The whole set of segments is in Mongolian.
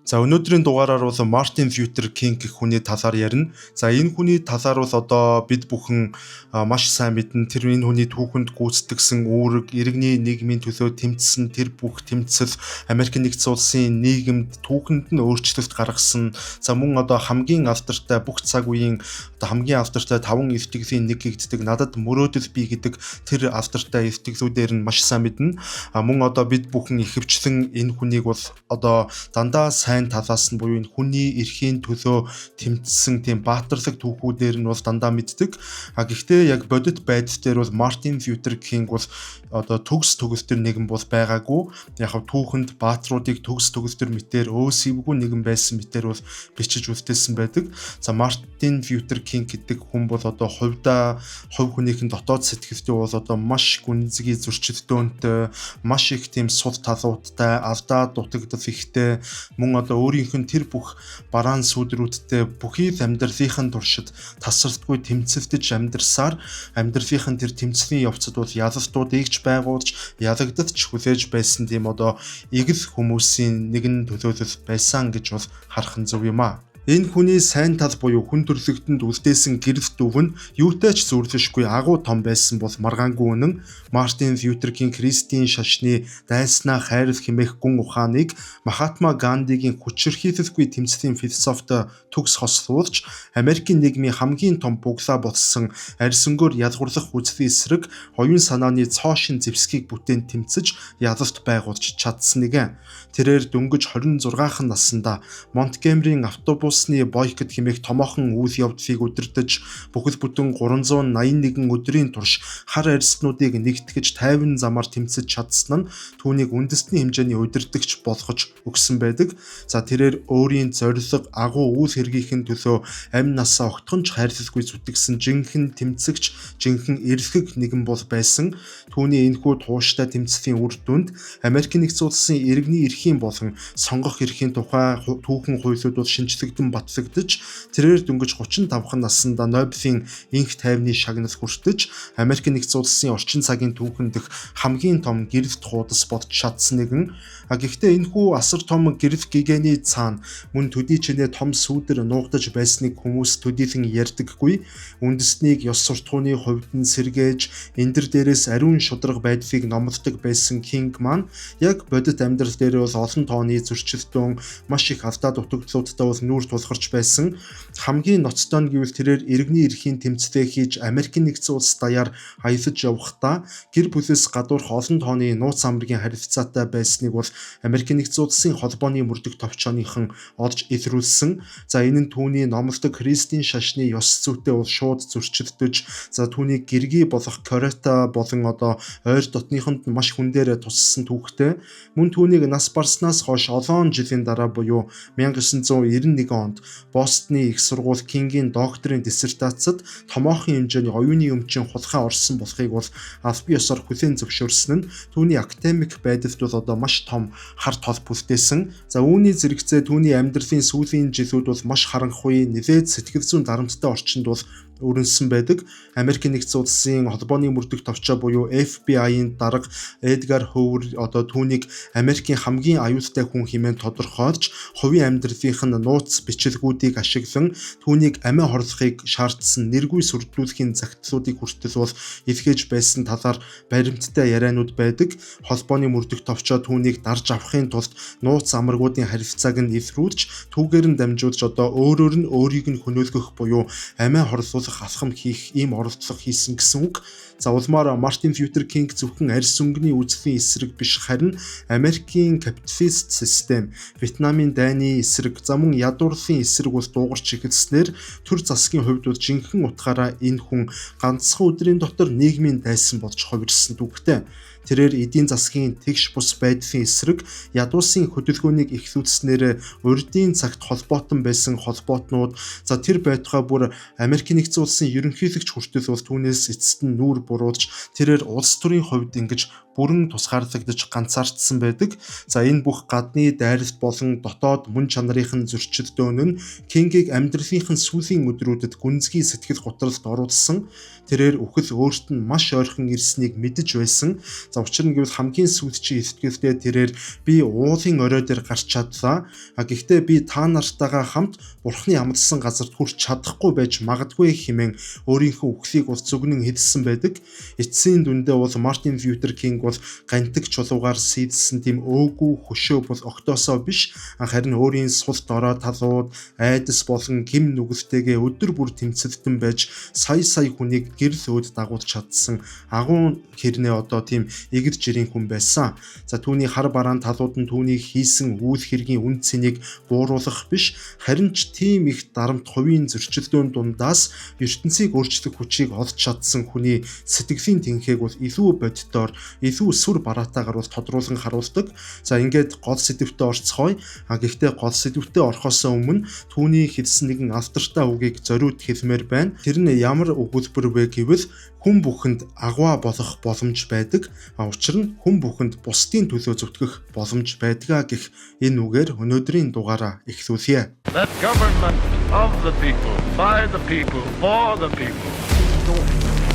За, өнөөдрийн дугаараар бол Мартин Лютер Кинг гэх хүний талаар ярина. За, энэ хүний талаар бол одоо бид бүхэн маш сайн мэднэ. Тэр энэ хүний түүхэнд гүйцэтгэсэн үүрэг, иргэний нийгмийн төлөө тэмцсэн тэр бүх тэмцэл, Америк нэгдсэн улсын нийгэмд түүхэнд нь өөрчлөлт гаргасан. За, мөн одоо хамгийн алдартай, бүх цаг үеийн одоо хамгийн алдартай таван илтгэлийн нэг гэгддэг "Надад мөрөөдөл бий" гэдэг тэр алдартай илтгэлүүдээр нь маш сайн мэднэ. А мөн одоо бид бүхэн ихэвчлэн энэ хүнийг бол одоо дандаа сайн талаас нь буюу энэ хүний эрхийн төлөө тэмцсэн тийм баатарлаг түүхүүдээр нь бол дандаа мэддэг. А гэхдээ яг бодит байдал дээр бол Мартин Лютер Кинг бол одоо төгс төгөлдөр нэгэн бол байгаагүй. Яг хав түүхэнд баатруудыг төгс төгөлдөр мэтээр өөсийвгүй нэгэн байсан мэтээр бол бичиж үлдээсэн байдаг. За, Мартин Лютер Кинг гэдэг хүн бол одоо хувьдаа, хувь хүнийхэн дотоод сэтгэлдээ бол одоо маш гүнзгий зөрчилдөөнтэй, маш их тийм сул талуудтай, алдаа дутагдал ихтэй, мөн одоо өөрийнх нь тэр бүх бараан сүүдрүүдтэй бүхий л амьдралынх нь туршид тасралтгүй тэмцэлдэж амьдрсаар амьдралынх нь тэр тэмцлийн явцад бол ялалтуудыг ч байгуулж, ялагдаж хүлээж байсан тийм одоо эгэл хүмүүсийн нэгэн төлөөлөл байсан гэж бол харах нь зөв юм аа. Энэ хүний сайн тал буюу хүн төрөлхтөнд үлдээсэн гэрэл дүүв нь юутай ч зүйрлэшгүй агуу том байсан бол маргаангүй үнэн. Мартин Лютер Кинг Христийн шашны дайснаа хайрлах хэмээх гүн ухааныг Махатма Гандигийн хүчирхийлэлгүй тэмцлийн философитой төгс хослуулж, Америкийн нийгмийн хамгийн том буглаа болсон арьс өнгөөр ялгуурлах үзлийн эсрэг оюун санааны цоо шинэ зэвсгийг бүтээн тэмцэж, ялалт байгуулж чадсан нэгэн. Тэрээр дөнгөж 26 наснда Монтгомерийн автобусны бойкот хэмээх томоохон үйл явдлыг удирдаж, бүхэл бүтэн 381 өдрийн турш хар арьснуудыг нэгтгэж, тайван замаар тэмцэж чадсан нь түүнийг үндэсний хэмжээний удирдагч болгож өгсөн байдаг. За, тэрээр өөрийн зорилго, агуу үйл хэргийнхэн төлөө амь насаа огтхон ч хайрлалгүй зүтгэсэн жинхэнэ тэмцэгч, жинхэнэ эрэлхэг нэгэн бол байсан. Түүний энэхүү тууштай тэмцлийн үр дүнд Америкийн нэгдсэн улсын иргэний эрхийн болон сонгох эрхийн тухай түүхэн хуулиуд бол шинэчлэгдэн батлагдаж, тэрээр дөнгөж 35 наснда Нобелийн энх тайвны шагнал хүртэж, Америкийн нэгдсэн улсын орчин цагийн түүхэн дэх хамгийн том гэрэлт хуудас болж чадсан нэгэн. А гэхдээ энэхүү асар том гэрэл гэгээний цаана мөн төдий чинээ том сүүдэр нуугдаж байсныг хүмүүс төдийлөн ярьдаггүй. Үндэснийг ёс суртахууны хувьд нь сэргээж, эндэр дээрээс ариун шударга байдлыг номлодог байсан Кинг маань яг бодит амьдрал дээр бол олон тооны зөрчилдөөн, маш их алдаа дутагдлуудтай бол нүүр тулгарч байсан. Хамгийн ноцтой нь гэвэл тэрээр иргэний эрхийн тэмцлээ хийж Америкийн нэгдсэн улс даяар аялаж явахдаа гэр бүлээс гадуурх олон тооны нууц амргийн харилцаатай байсныг бол Америкийн нэгдсэн улсын холбооны мөрдөх товчооныхон олж илрүүлсэн. За, энэ нь түүний номлодог Христийн шашны ёс зүйтэй бол шууд зөрчилдөж, за, түүний гэргий болох Корета болон одоо ойр дотныхонд маш хүн дээр туссан түүхтэй. Мөн түүнийг нас барснаас хойш олон жилийн дараа буюу 1991 онд Бостны их сургууль Кингийн докторийн диссертацид томоохон хэмжээний оюуны өмчийн хулгай орсон болохыг бол албан ёсоор хүлээн зөвшөөрсөн нь түүний академик байдалд бол одоо маш том хар тол бүлдээсэн. За, үүний зэрэгцээ түүний амьдралын сүүлийн жилүүд бол маш харанхуй, нэлээд сэтгэл зүйн дарамттай орчинд бол өрнөсөн байдаг. Америкийн нэгдсэн улсын холбооны мөрдөх товчоо буюу FBI-ийн дарга Эдгар Хувер одоо түүнийг Америкийн хамгийн аюултай хүн хэмээн тодорхойлж, хувийн амьдралынх нь нууц бичлэгүүдийг ашиглан түүнийг амиа хорлохыг шаардсан нэргүй сүрдүүлэхийн захидлуудыг хүртэл бол илгээж байсан талаар баримттай яриануд байдаг. Холбооны мөрдөх товчоо түүнийг дарж авахын тулд нууц амрагуудын харилцааг нь илрүүлж, түүгээр нь дамжуулж одоо өөрөөр нь өөрийг нь хөнөөлгөх буюу амиа хорлуулах алхам хийх ийм оролдлого хийсэн гэсэн үг. За, улмаар Мартин Лютер Кинг зөвхөн арьс өнгөний үзлийн эсрэг биш, харин Америкийн капиталист систем, Вьетнамын дайны эсрэг, за, мөн ядуурлын эсрэг бол дуугарч эхэлснээр төр засгийн хувьд бол жинхэнэ утгаараа энэ хүн ганцхан өдрийн дотор нийгмийн дайсан болж хувирсан түүхтэй. Тэрээр эдийн засгийн тэгш бус байдлын эсрэг ядуусын хөдөлгөөнийг эхлүүлснээр урдын цагт холбоотон байсан холбоотнууд, за, тэр байтугай бүр Америкийн нэгдсэн улсын ерөнхийлөгч хүртэл бол түүнээс эцэст нь нүүр буруулж, тэрээр улс төрийн хувьд ингэж бүрэн тусгаарлагдаж ганцаардсан байдаг. За, энэ бүх гадны дайралт болон дотоод мөн чанарын зөрчилдөөн нь Кингийг амьдралынх нь сүүлийн өдрүүдэд гүнзгий сэтгэл гутралд оруулсан. Тэрээр үхэл өөрт нь маш ойрхон ирснийг мэдэж байсан. За, учир нь гэвэл хамгийн сүүлчийн сэтгэлдээ тэрээр би уулын орой дээр гарч чадлаа. А гэхдээ би та нартайгаа хамт Бурхны амласан газарт хүрч чадахгүй байж магадгүй хэмээн өөрийнхөө үхлийг бол зүгнэн хэлсэн байдаг. Эцсийн дүндээ бол Мартин Лютер Кинг бол гантик чулуугаар сийдсэн тийм өөгүй хөшөө бол огтоосоо биш, харин өөрийн сул дорой талууд, айдас болон гим нүгэлтэйгээ өдөр бүр тэмцэлдэн байж сая сая хүнийг гэрэл өөд дагуулж чадсан агуун хэрнээ одоо тийм эгэр жирийн хүн байсан. За, түүний хар бараан талууд нь түүний хийсэн үйл хэргийн үн цэнийг бууруулах биш, харин ч тийм их дарамт, хувийн зөрчилдөөн дундаас ертөнцийг өөрчлөх хүчийг олж чадсан хүний сэтгэлийн тэнхээг бол илүү бодитоор, илүү сүр бараатаагаар бол тодруулан харуулдаг. За, ингээд гол сэдвтэ орцгоё. А гэхдээ гол сэдвтэ орохоос өмнө түүний хэлсэн нэгэн алдартай үгийг зориуд хэлмээр байна. Тэр нь ямар өгүүлбэр вэ гэвэл хүн бүхэнд агваа болох боломж байдаг. А учир нь хүн бүхэнд бусдын төлөө зүтгэх боломж байдгаа гэх энэ үгээр өнөөдрийн дугаараа эхлүүлье. That government of the people, by the people, for the people.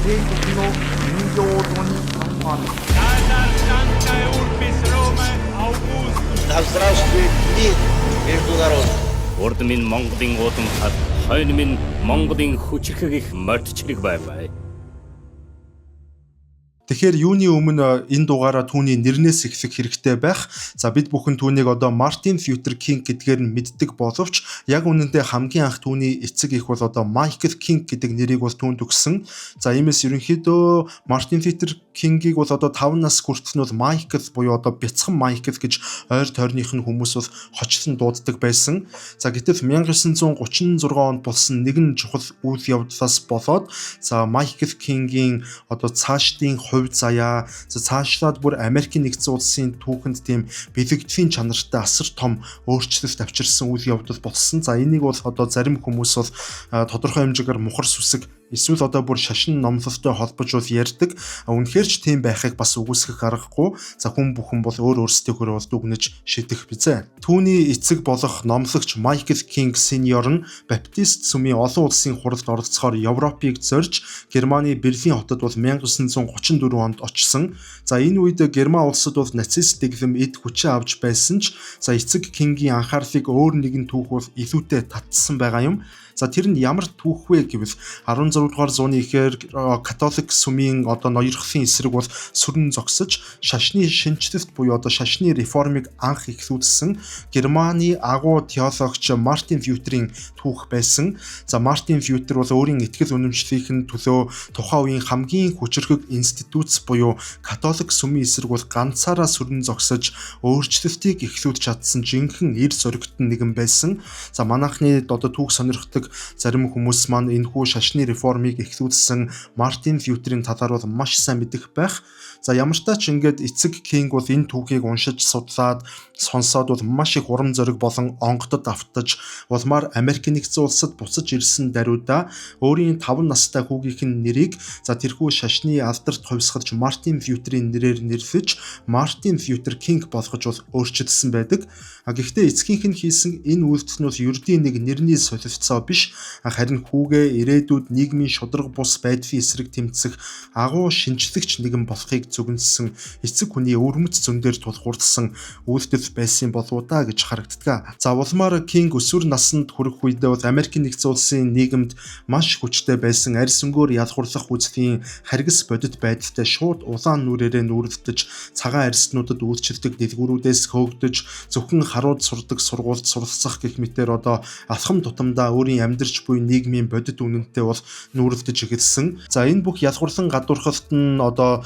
帝国の人形に Caesar Sancta Urbis Romae Augustus. Да здравствует мир между народами! Урд минь Монголын уудамхад, хойно минь Монголын хүчирхэг их морьд чирэг байваа. Тэгэхээр юуны өмнө энэ дугаараа түүний нэрнээс эхлэх хэрэгтэй байх. За, бид бүхэн түүнийг одоо Мартин Лютер Кинг гэдгээр нь мэддэг боловч яг үнэндээ хамгийн анх түүний эцэг их бол одоо Майкл Кинг гэдэг нэрийг бол түүнд өгсөн. За, иймээс ерөнхийдөө Мартин Лютер Кингийг бол одоо 5 нас хүртэл нь бол Майкл буюу одоо бяцхан Майкл гэж ойр тойрных нь хүмүүс бол хочлон дууддаг байсан. За, гэтэл 1936 онд болсон нэгэн чухал үйл явдлаас болоод, за, Майкл Кингийн одоо цаашдын хувь заяа, за, цаашлаад бүр Америкийн нэгдсэн улсын түүхэнд тийм бэлэгдлийн чанартай асар том өөрчлөлт авчирсан үйл явдал болсон. За, энийг бол одоо зарим хүмүүс бол тодорхой хэмжээгээр мухар сүсэг эсвэл одоо бүр шашин номлолтой холбож бол ярьдаг. Үнэхээр ч тийм байхыг бас үгүйсгэх аргагүй. За, хүн бүхэн бол өөр өөрсдийнхөө бол дүгнэж шийдэх бизээ. Түүний эцэг болох номлогч Майкл Кинг Сениор нь Баптист сүмийн олон улсын хуралд оролцохоор Европыг зорж Германы Берлин хотод бол 1934 онд очсон. За, энэ үед Герман улсад бол нацист дэглэм эд хүчээ авч байсан ч, за, эцэг Кингийн анхаарлыг өөр нэгэн түүх бол илүүтэй татсан байгаа юм. За, тэр нь ямар түүх вэ гэвэл 16 дугаар зууны ихээр католик сүмийн одоо ноёрхлын эсрэг бол сүрэн зогсож шашны шинэчлэлт буюу одоо шашны реформыг анх эхлүүлсэн Германы агуу теологч Мартин Лютерийн түүх байсан. За, Мартин Лютер бол өөрийн итгэл үнэмшлийнхэн төлөө тухайн үеийн хамгийн хүчирхэг институт буюу католик сүмийн эсрэг бол ганцаараа сүрэн зогсож өөрчлөлтийг эхлүүлж чадсан жинхэнэ эр зоригтон нэгэн байсан. За, манайхны одоо түүх сонирхдаг зарим хүмүүс маань энэхүү шашны реформыг эхлүүлсэн Мартин Лютерийн талаар бол маш сайн мэдэх байх. За, ямар ч тач ингээд эцэг Кинг бол энэ түүхийг уншиж, судлаад, сонсоод бол маш их урам зориг болон онгодод автаж улмаар Америк нэгдсэн улсад буцаж ирсэн даруйда өөрийн 5 настай хүүгийнх нь нэрийг, за, тэрхүү шашны алдарт хувьсгалч Мартин Лютерийн нэрээр нэрлэж Мартин Лютер Кинг болгож бол өөрчилсөн байдаг. А гэхдээ эцгийнх нь хийсэн энэ үйлдэл нь бол ердийн нэг нэрний солилцоо биш, харин хүүгээ ирээдүйд нийгмийн шударга бус байдлын эсрэг тэмцэх агуу шинжлэгч нэгэн болохыг зүгэнсэн эцэг хүний өвөрмөц зөн дээр тулгуурласан үйлдэл байсан болов уу да гэж харагддаг. За, улмаар Кинг өсвөр наснд хүрэх үедээ бол Америкийн нэгдсэн улсын нийгэмд маш хүчтэй байсан арьс өнгөөр ялгуурлах үзлийн харгас бодит байдалтай шууд улаан нүрээрээ нүүрлдэж, цагаан арьснуудад үйлчилдэг дэлгүүрүүдээс хөөгдөж, зөвхөн харууд сурдаг сургуульд суралцах гэх мэтээр одоо алхам тутамдаа өөрийн амьдарч буй нийгмийн бодит үнэнтэй бол нүүрлдэж эхэлсэн. За, энэ бүх ялгуурлан гадуурхалт нь одоо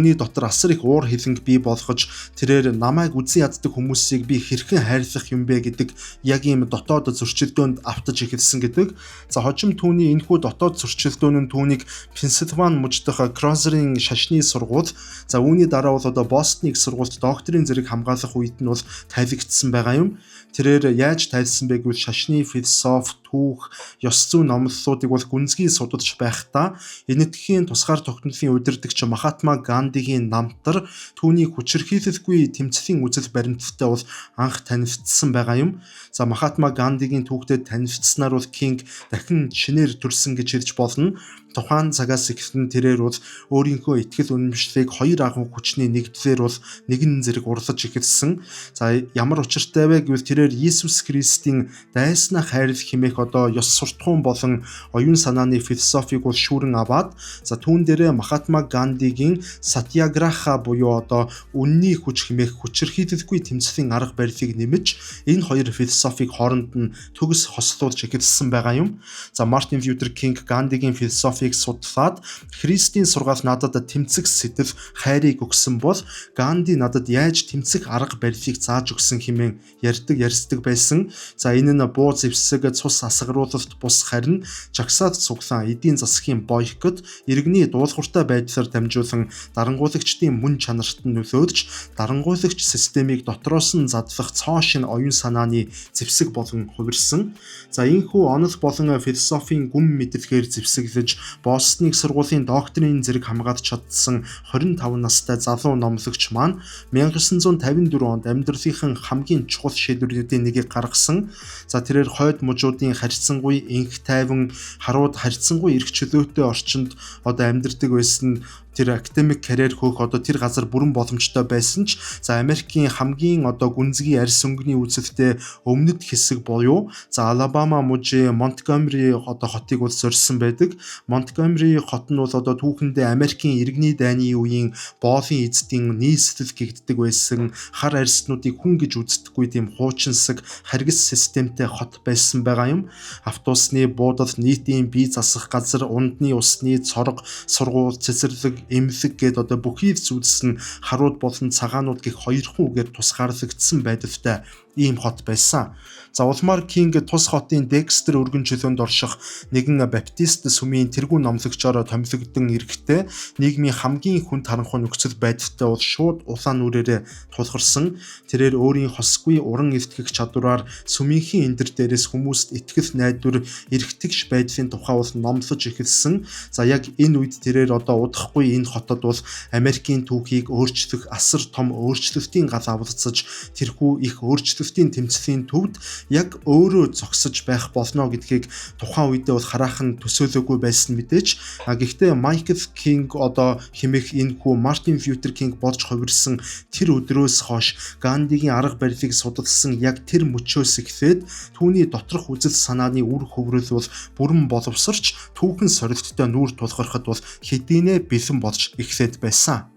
түүний дотор асар их уур хилэнг бий болгож, тэрээр намайг үзэн яддаг хүмүүсийг би хэрхэн хайрлах юм бэ гэдэг яг ийм дотоод зөрчилдөөнд автаж эхэлсэн гэдэг. За, хожим түүний энэхүү дотоод зөрчилдөөн нь түүнийг Пенсильвани мужид дахь Крозерийн шашны сургууль, за, үүний дараа бол одоо Бостоныг сургуульд докторийн зэрэг хамгаалах үед нь бол тайлэгдсан байгаа юм. Тэрээр яаж тайлсан бэ гэвэл шашны философи, түүх, ёс зүйн номлолуудыг бол гүнзгий судалж байхдаа Энэтхэгийн тусгаар тогтнолын удирдагч Махатма Гандигийн намтар түүний хүчирхийлэлгүй тэмцлийн үзэл баримттай бол анх танилцсан байгаа юм. За, Махатма Гандигийн түүхтэй танилцсанаар бол Кинг дахин шинээр төрсөн гэж хэлж болно. Тухайн цагаас эхлэн тэрээр бол өөрийнхөө итгэл үнэмшлийг хоёр агуу хүчний нэгдлээр бол нэгэн зэрэг урлаж эхэлсэн. За, ямар учиртай вэ гэвэл тэрээр Иесус Христийн дайснаа хайрлах хэмээх одоо ёс суртахуун болон оюун санааны философийг бол шүүрэн аваад, за, түүн дээрээ Махатма Гандигийн Сатьяграха буюу одоо үнний хүч хэмээх хүчирхийлэлгүй тэмцлийн арга барилыг нэмэж, энэ хоёр философийг хооронд нь төгс хослуулж эхэлсэн байгаа юм. За, Мартин Лютер Кинг Гандигийн философийг судлаад Христийн сургаал надад тэмцэх сэтгэл, хайрыг өгсөн бол Ганди надад яаж тэмцэх арга барилыг зааж өгсөн хэмээн ярьдаг ярьцдаг байсан. За, энэ нь буу зэвсэг, цус асгаруулалт бус, харин жагсаалт цуглаан, эдийн засгийн бойкот, иргэний дуулууртай байдлаар дамжуулан дарангуулагчдын мөн чанарт нь нөлөөлж, дарангуулагч системийг дотроос нь задлах цоо шинэ оюун санааны зэвсэг болон хувирсан. За, энэхүү онол болон философийн гүн мэдлэгээр зэвсэглэж Бостон их сургуулийн докторийн зэрэг хамгаалж чадсан 25 настай залуу номлогч маань 1954 онд амьдралынхаа хамгийн чухал шийдвэрүүдийн нэгийг гаргасан. За, тэрээр хойд мужуудын харьцангуй энх тайван, харууд харьцангуй эрх чөлөөтэй орчинд одоо амьдардаг байсан. Тэр академик карьер хөөх одоо тэр газар бүрэн боломжтой байсан ч, за, Америкийн хамгийн одоо гүнзгий арьс өнгөний үзэлтэй өмнөд хэсэг буюу, за, Алабама мужийн Монтгомери одоо хотыг бол зорьсон байдаг. Монтгомери хот нь бол одоо түүхэндээ Америкийн иргэний дайны үеийн боолын эздийн нийслэл гэгддэг байсан. Хар арьснуудыг хүн гэж үздэггүй тийм хуучинсаг харгас системтэй хот байсан байгаа юм. Автобусны буудал, нийтийн бие засах газар, ундны усны цорго, сургууль, цэцэрлэг, эмнэлэг гээд одоо бүхий л зүйлс нь харууд болон цагаанууд гэх хоёрхан үгээр тусгаарлагдсан байдалтай ийм хот байсан. За, улмаар Кинг тус хотын Декстер өргөн чөлөөнд орших нэгэн баптист сүмийн тэргүүн номлогчоор томилогдсон эрэхтэй нийгмийн хамгийн хүнд харанхуй нөхцөл байдалтай бол шууд улаан нүрээрээ тулгарсан. Тэрээр өөрийн хосгүй уран илтгэх чадвараар сүмийнхээ эндэр дээрээс хүмүүст итгэл найдвар, эрхтгш байдлын тухай бол номлож эхэлсэн. За, яг энэ үед тэрээр одоо удахгүй энэ хотод бол Америкийн түүхийг өөрчлөх асар том өөрчлөлтийн гал авалцаж, тэрхүү их өөрчлөлтийн тэмцлийн төвд яг өөрөө зогсож байх болно гэдгийг тухайн үедээ бол хараахан төсөөлөөгүй байсан мэдээж. А гэхдээ Майкл Кинг одоо хэмээх энэ хүү Мартин Лютер Кинг болж хувирсан тэр өдрөөс хойш, Гандигийн арга барилыг судалсан яг тэр мөчөөс эхлээд түүний доторх үзэл санааны үр хөврөл бол бүрэн боловсорч, түүхэн сорилттой нүүр тулгархад бол хэдийнэ бэлэн болж эхлээд байсан.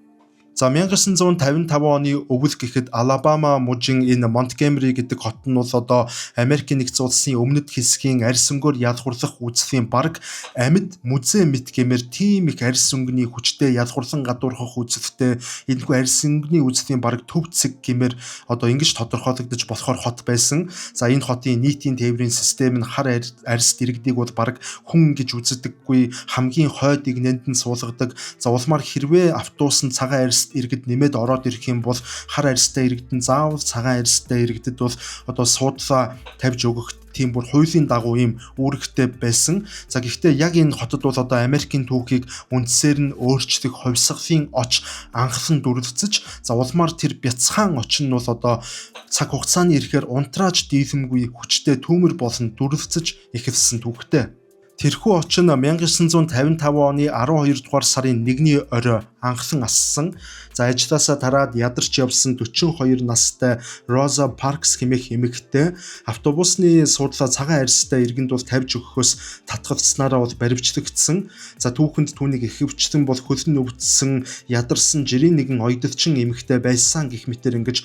За, 1955 оны өвөл гэхэд Алабама мужийн энэ Монтгомери гэдэг хот нь бол одоо Америкийн нэгдсэн улсын өмнөд хэсгийн арьс өнгөөр ялгуурлах үзлийн бараг амьд музей мэт гэмээр тийм их арьс өнгөний хүчтэй ялгуурлан гадуурхах үзэлтэй, энэхүү арьс өнгөний үзлийн бараг төв цэг гэмээр одоо ингэж тодорхойлогдож болохоор хот байсан. За, энэ хотын нийтийн тээврийн систем нь хар арьс иргэдийг бол бараг хүн гэж үздэггүй, хамгийн хойд эгнээнд нь суулгадаг. За, улмаар хэрвээ автобус нь цагаан арьс иргэд нэмээд ороод ирэх юм бол хар арьстай иргэдэн заавал цагаан арьстай иргэдэд бол одоо суудлаа тавьж өгөх тийм бүр хуулийн дагуу ийм үүрэгтэй байсан. За, гэхдээ яг энэ хотод бол одоо Америкийн түүхийг үндсээр нь өөрчлөх хувьсгалын оч анхлан дүрлцэж, за, улмаар тэр бяцхан оч нь бол одоо цаг хугацааны ирэхээр унтрааж дийлэмгүй хүчтэй түүмэр болон дүрлцэж эхэлсэн түүхтэй. Тэрхүү очин 1955 оны 12 дугаар сарын 1-ний орой анхлан ассан. За, ажилласаа тараад ядарч явсан 42 настай Роза Паркс хэмээх эмэгтэй автобусны суудлаа цагаан арьстай иргэнд бол тавьж өгөхөөс татгалцсанараа бол баривчлагдсан. За, түүхэнд түүнийг ихэвчлэн бол хөлн өвдсөн, ядарсан жирийн нэгэн оёдолчин эмэгтэй байсан гэх мэтэр ингэж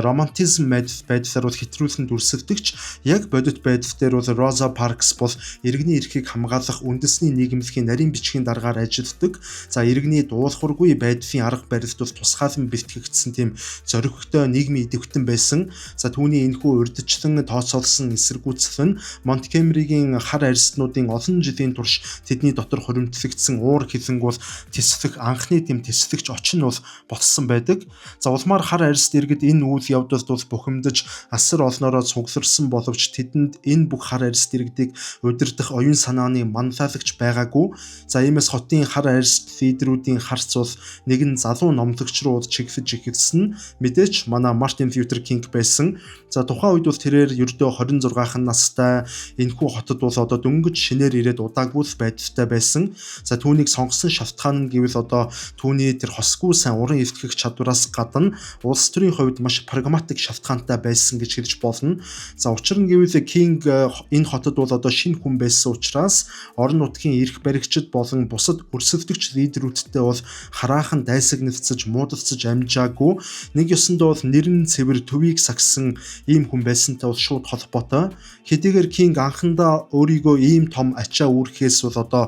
романтизм байдлаар бол хэтрүүлэн дүрсэлдэгч, яг бодит байдал дээр бол Роза Паркс бол иргэний эрхийг хамгаалах үндэсний нийгэмлэгийн нарийн бичгийн даргаар ажилладаг. За, иргэний дуулуургүй чадваргүй байдлын арга барилд бол тусгаалan бэлтгэгдсэн тийм зоригтой нийгмийн идэвхтэн байсан. За түүний энэхүү урьдчилан тооцоолсон эсэргүүцэл нь Монтгомеригийн хар арьснуудын олон жилийн турш тэдний дотор хуримтлагдсан уур хилэнг бол тэсвэх анхны тийм тэслэгч очин бол болсон байдаг. За улмаар хар арьст иргэд энэ үйл явдалд бол бухимдаж асар олноороо цугларсан боловч тэдэнд энэ бүх хар арьст иргэдийг удирдах оюун санааны манлайлагч байгаагүй. За иймээс хотын хар арьст лидерүүдийн харц бол нэгэн залуу номлогч руу чиглэж эхэлсэн. Мэдээж манай Мартин Лютер Кинг байсан. За тухайн үед бол тэрээр ердөө 26 настай энэхүү хотод бол одоо дөнгөж шинээр ирээд удаагүй л байдалтай байсан. За түүнийг сонгосон шалтгаан нь гэвэл одоо түүний тэр хосгүй сайн уран илтгэх чадвараас гадна улс төрийн хувьд маш прагматик шалтгаантай байсан гэж хэлж болно. За учир нь гэвэл Кинг энэ хотод бол одоо шинэ хүн байсан учраас орон нутгийн эрх баригчид болон бусад өрсөлдөгч лидерүүдтэй бол хараахан дайсагналцаж муудалцаж амжаагүй, нэг ёсондоо бол нэрэн цэвэр төвийг сагсан ийм хүн байсантай бол шууд холбоотой. Хэдийгээр Кинг анхандаа өөрийгөө ийм том ачаа үүрхээс бол одоо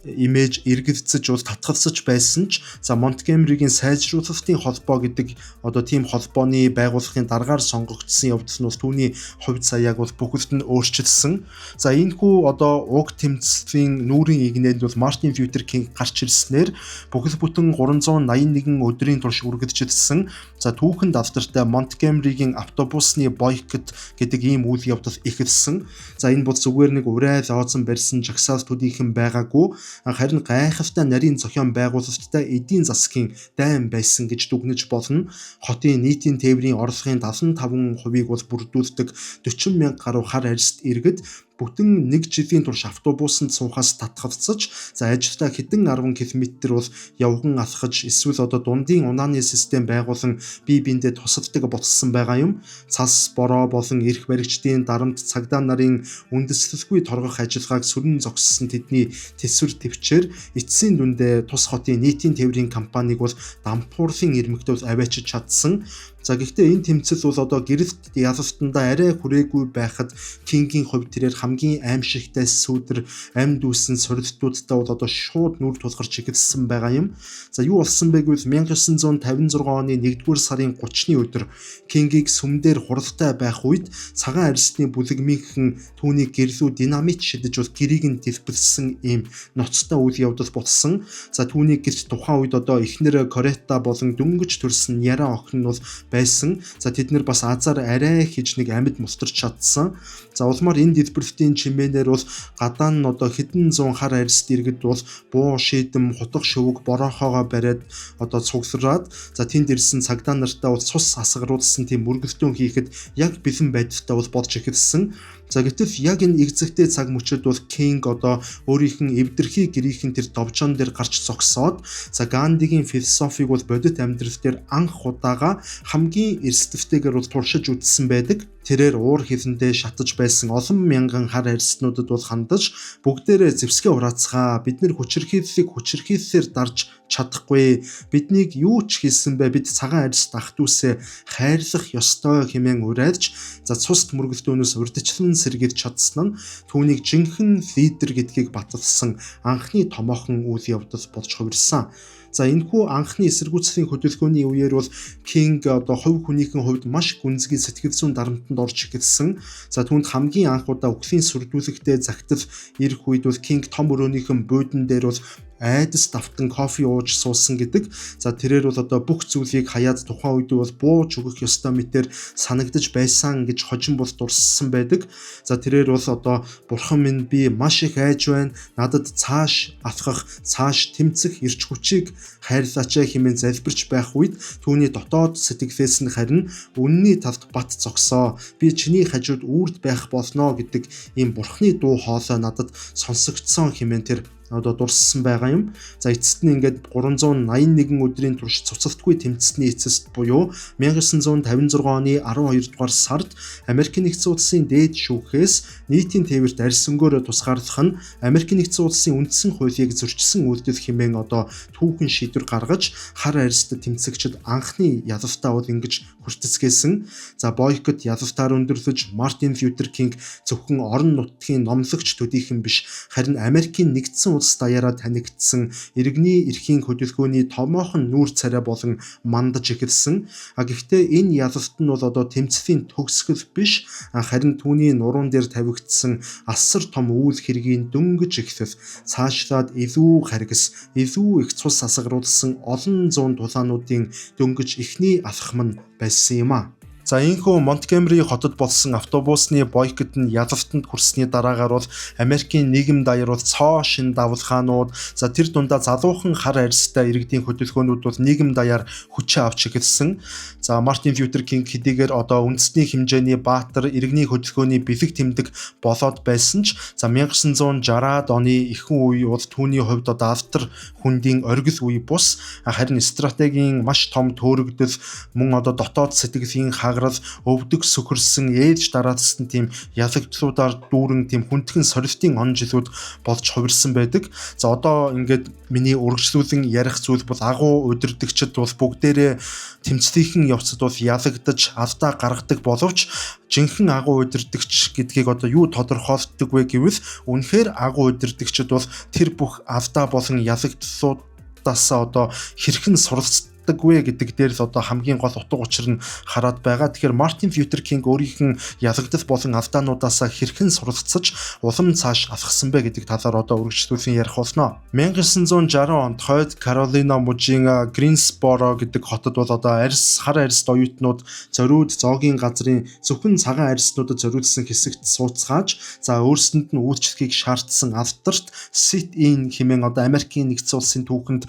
имиж эргэлзэж бол татгалзаж байсан ч за Монтгомеригийн сайжруулалтын холбоо гэдэг одоо тийм холбооны байгууллагын даргаар сонгогдсон явдал нь бол түүний хувь заяаг бол бүхэлд нь өөрчилсөн. За энэхүү одоо уг тэмцлийн нүүрийн игнэнд бол Мартин Лютер Кинг гарч ирснээр бүхэл бүтэн 381 өдрийн турш үргэлжилсэн. За түүхэнд алдартай Монтгомеригийн автобусны бойкот гэдэг ийм үйл явдал эхэлсэн. За энэ бол зүгээр нэг урай лоозон барьсан жагсаал төдийхөн байгаагүй, харин гайхалтай нарийн зохион байгуулалттай эдийн засгийн дайн байсан гэж дүгнэж болно. Хотын нийтийн тээврийн орлогын 75%-ийг бол бүрдүүлдэг 40 мянга гаруй хар арьст иргэд бүтэн нэг жилийн турш автобусанд суухаас татгалзаж, за ажилдаа хэдэн 10 км бол явган алхаж эсвэл одоо дундын унааны систем байгуулан бие биендээ тусалдаг болсон байгаа юм. Цас, бороо болон эрх баригчдын дарамт, цагдаа нарын үндэслэлгүй торгох ажиллагааг сүрэн зогссон тэдний тэсвэр төвчээр эцсийн дүндээ тус хотын нийтийн тээврийн компанийг бол дампуурлын ирмэгт бол аваачиж чадсан. За гэхдээ энэ тэмцэл бол одоо гэрэлт ялалтандаа арай хүрээгүй байхад Кингийн хувьд тэрээр хамгийн аимшигтай сүүдэр амьд үүсэн сорилтуудтай бол одоо шууд нүр тулгарч эхэлсэн байгаа юм. За юу болсон бэ гэвэл 1956 оны 1-р сарын 30-ны өдөр Кингийг сүмдэр хуралтай байх үед цагаан арьсны бүлэгмийнхэн түүний гэрлүү динамит шидэж бол гэрийг нь дэлбэлсэн ийм ноцтой үйл явдал болсон. За түүний гэрт тухайн үед одоо эхнэр Корета болон дөнгөж төрсэн Яра охин нь бол байсан. За тэд нар бас азар арай хийж нэг амьд мустарч чадсан. За улмаар энэ дэлбэрэлтийн чимээнээр бол гадаа нь одоо хэдэн зуун хар арьст иргэд бол буу шийдэм, хутга шөвөг бороохоогоо бариад одоо цуглараад, за тэнд ирсэн цагдаа нартай бол цус асгаруулсан тийм мөргөлдөөн хийхэд яг бэлэн байдалтай бол болж эхэлсэн. За гэтэл яг энэ эгзэгтэй цаг мөчид бол Кинг одоо өөрийнх нь эвдэрхий гэрийнхэн тэр довжоон дээр гарч зогсоод, за Гандигийн философиг бол бодит амьдрал дээр анх удаага хамгийн эрсдэлтэйгээр бол туршиж үзсэн байдаг. Тэрээр уур хилэндээ шатаж байсан олон мянган хар арьснуудад бол хандаж, бүгдээрээ зэвсгээ хураацгаа, бид нэр хүчирхийллийг хүчирхийллээр дарж чадахгүй, биднийг юу ч хийсэн бэ, бид цагаан арьс ах дүүсээ хайрлах ёстой хэмээн уриалж, за цуст мөргөлдөөнөөс урьдчилан сэргийж чадсан нь түүнийг жинхэнэ лидер гэдгийг баталсан анхны томоохон үйл явдал болж хувирсан. За энэхүү анхны эсэргүүцлийн хөдөлгөөний үеэр бол Кинг одоо хувь хүнийхэн хувьд маш гүнзгий сэтгэл зүйн дарамтанд орж эхэлсэн. За түүнд хамгийн анх удаа үхлийн сүрдүүлэгтэй загтал ирэх үед бол Кинг том өрөөнийхэн буудан дээр бол айдас давтан кофе ууж суусан гэдэг. За тэрээр бол одоо бүх зүйлийг хаяад тухайн үед бол бууж өгөх ёстой мэтэр санагдаж байсан гэж хожим бол дурссан байдаг. За тэрээр бол одоо бурхан минь, би маш их айж байна. Надад цааш алхах, цааш тэмцэх эрч хүчийг хайрлаач хэмээн залбирч байх үед түүний дотоод сэтгэлээс нь харин үнний талд бат зогсоо. Би чиний хажууд үрд байх болно гэдэг ийм бурхны дуу хоолой надад сонсогдсон хэмээн тэр одоо дурссан байгаа юм. За эцэст нь ингээд 381 өдрийн турш цуцалтгүй тэмцсэний эцэст буюу 1956 оны 12 дугаар сард Америк нэгдсэн улсын дээд шүүхээс нийтийн тээвэрт арьс өнгөөрөө тусгаарлах нь Америк нэгдсэн улсын үндсэн хуулийг зөрчсөн үйлдэл хэмээн одоо түүхэн шийдвэр гаргаж хар арьст тэмцэгчид анхны ялалтаа бол ингэж хүртэцгээсэн. За бойкот ялалтаар өндөрлөж Мартин Лютер Кинг зөвхөн орон нутгийн номлогч төдийхөн биш, харин Америкийн нэгдсэн улс даяараа танигдсан иргэний эрхийн хөдөлгөөний томоохон нүүр царай болон мандаж эхэлсэн. Гэхдээ энэ ялалт нь бол одоо тэмцлийн төгсгөл биш, харин түүний нуруунд дээр тавигдсан асар том үйл хэргийн дөнгөж эхлэл, цаашлаад илүү харгас, илүү их цус асгаруулсан олон зуун тулаануудын дөнгөж эхний алхам нь байсан юм а. За ийнхүү Монтгомери хотод болсон автобусны бойкот нь ялалтанд хүрсний дараагаар бол Америкийн нийгэм даяар бол цоо шин давлгаанууд, за тэр дундаа залуухан хар арьстай иргэдийн хөдөлгөөнүүд бол нийгэм даяар хүчээ авч эхэлсэн. За Мартин Лютер Кинг хэдийгээр одоо үндэсний хэмжээний баатар, иргэний хөдөлгөөний бэлэг тэмдэг болоод байсан ч за 1960-ад оны ихэнх үе бол түүний хувьд одоо алдар хүндийн оргил үе бус, харин стратегийн маш том төөрөгдөл, мөн одоо дотоод сэтгэлийн хагарал, өвдөг сөхөрсөн, ээлж дараалсан тийм ялагдлуудаар дүүрэн тийм хүндхэн сорилтын он жилүүд болж хувирсан байдаг. За одоо ингээд миний үргэлжлүүлэн ярих зүйл бол агуу удирдагчид бол бүгдээрээ тэмцлийнхэн явцад бол ялагдаж алдаа гаргадаг боловч жинхэнэ агуу удирдагч гэдгийг одоо юу тодорхойлдог вэ гэвэл үнэхээр агуу удирдагчид бол тэр бүх алдаа болон ялагдлуудаас одоо хэрхэн суралцдаг вэ гэдэг дээр л одоо хамгийн гол утга учир нь хараад байгаа. Тэгэхээр Мартин Лютер Кинг өөрийнх нь ялагдал болон алдаануудаас хэрхэн суралцаж улам цааш алхсан бэ гэдэг талаар одоо үргэлжлүүлэн ярих болно. 1960 онд Хойд Каролина мужийн Гринсборо гэдэг хотод бол одоо арьс, хар арьст оюутнууд зориуд зоогийн газрын зөвхөн цагаан арьснуудад зориулсан хэсэгт сууцгааж, за өөрсөнд нь үйлчлэхийг шаардсан алдарт sit-in хэмээн одоо Америкийн нэгдсэн улсын түүхэнд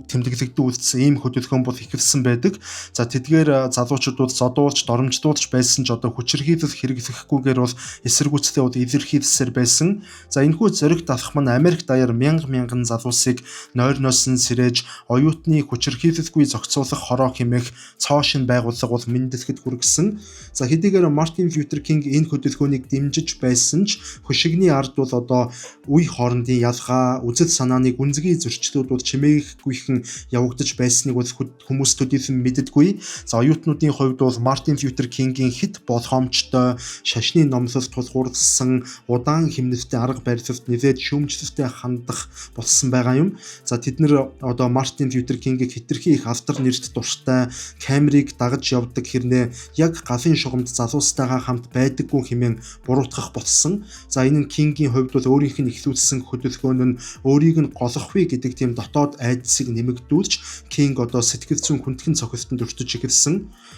тэмдэглэгдэн үлдсэн ийм хөдөлгөөн бол эхэлсэн байдаг. За тэдгээр залуучууд бол зодуулж, доромжлуулж байсан ч одоо хүчирхийлэл хэрэглэхгүйгээр бол эсэргүүцлээ бол илэрхийлсээр байсан. За энэхүү зоригт алхам нь Америк даяар мянга мянган залуусыг нойрноос нь сэрээж оюутны хүчирхийлэлгүй зохицуулах хороо хэмээх цоо шин байгууллага бол мэндэлэхэд хүргэсэн. За хэдийгээр Мартин Лютер Кинг энэ хөдөлгөөнийг дэмжиж байсан ч хөшигний ард бол одоо үе хоорондын ялгаа, үзэл санааны гүнзгий зөрчлүүд бол чимээгүйхэн явагдаж байсныг бол хүмүүс төдийлөн мэддэггүй. За оюутнуудын хувьд бол Мартин Лютер Кингийн хэд болгоомжтой шашны номлол тулгуурласан удаан хэмнэлтийн арга барилд нэлээд шүүмжлэлтэй хандах болсон байгаа юм. За тэд нэр одоо Мартин Лютер Кингийг хэтэрхий их алдар нэрт дуртай, камерыг дагаж явдаг хэрнээ яг галын шугамд залуустайгаа хамт байдаггүй хэмээн буруутгах болсон. За энэ нь Кингийн хувьд бол өөрийнх нь эхлүүлсэн хөдөлгөөн нь өөрийг нь голохгүй гэдэг тийм дотоод айдсыг нэмэгдүүлж Кинг одоо сэтгэл зүйн хүндхэн цохилтонд өртөж эхэлсэн.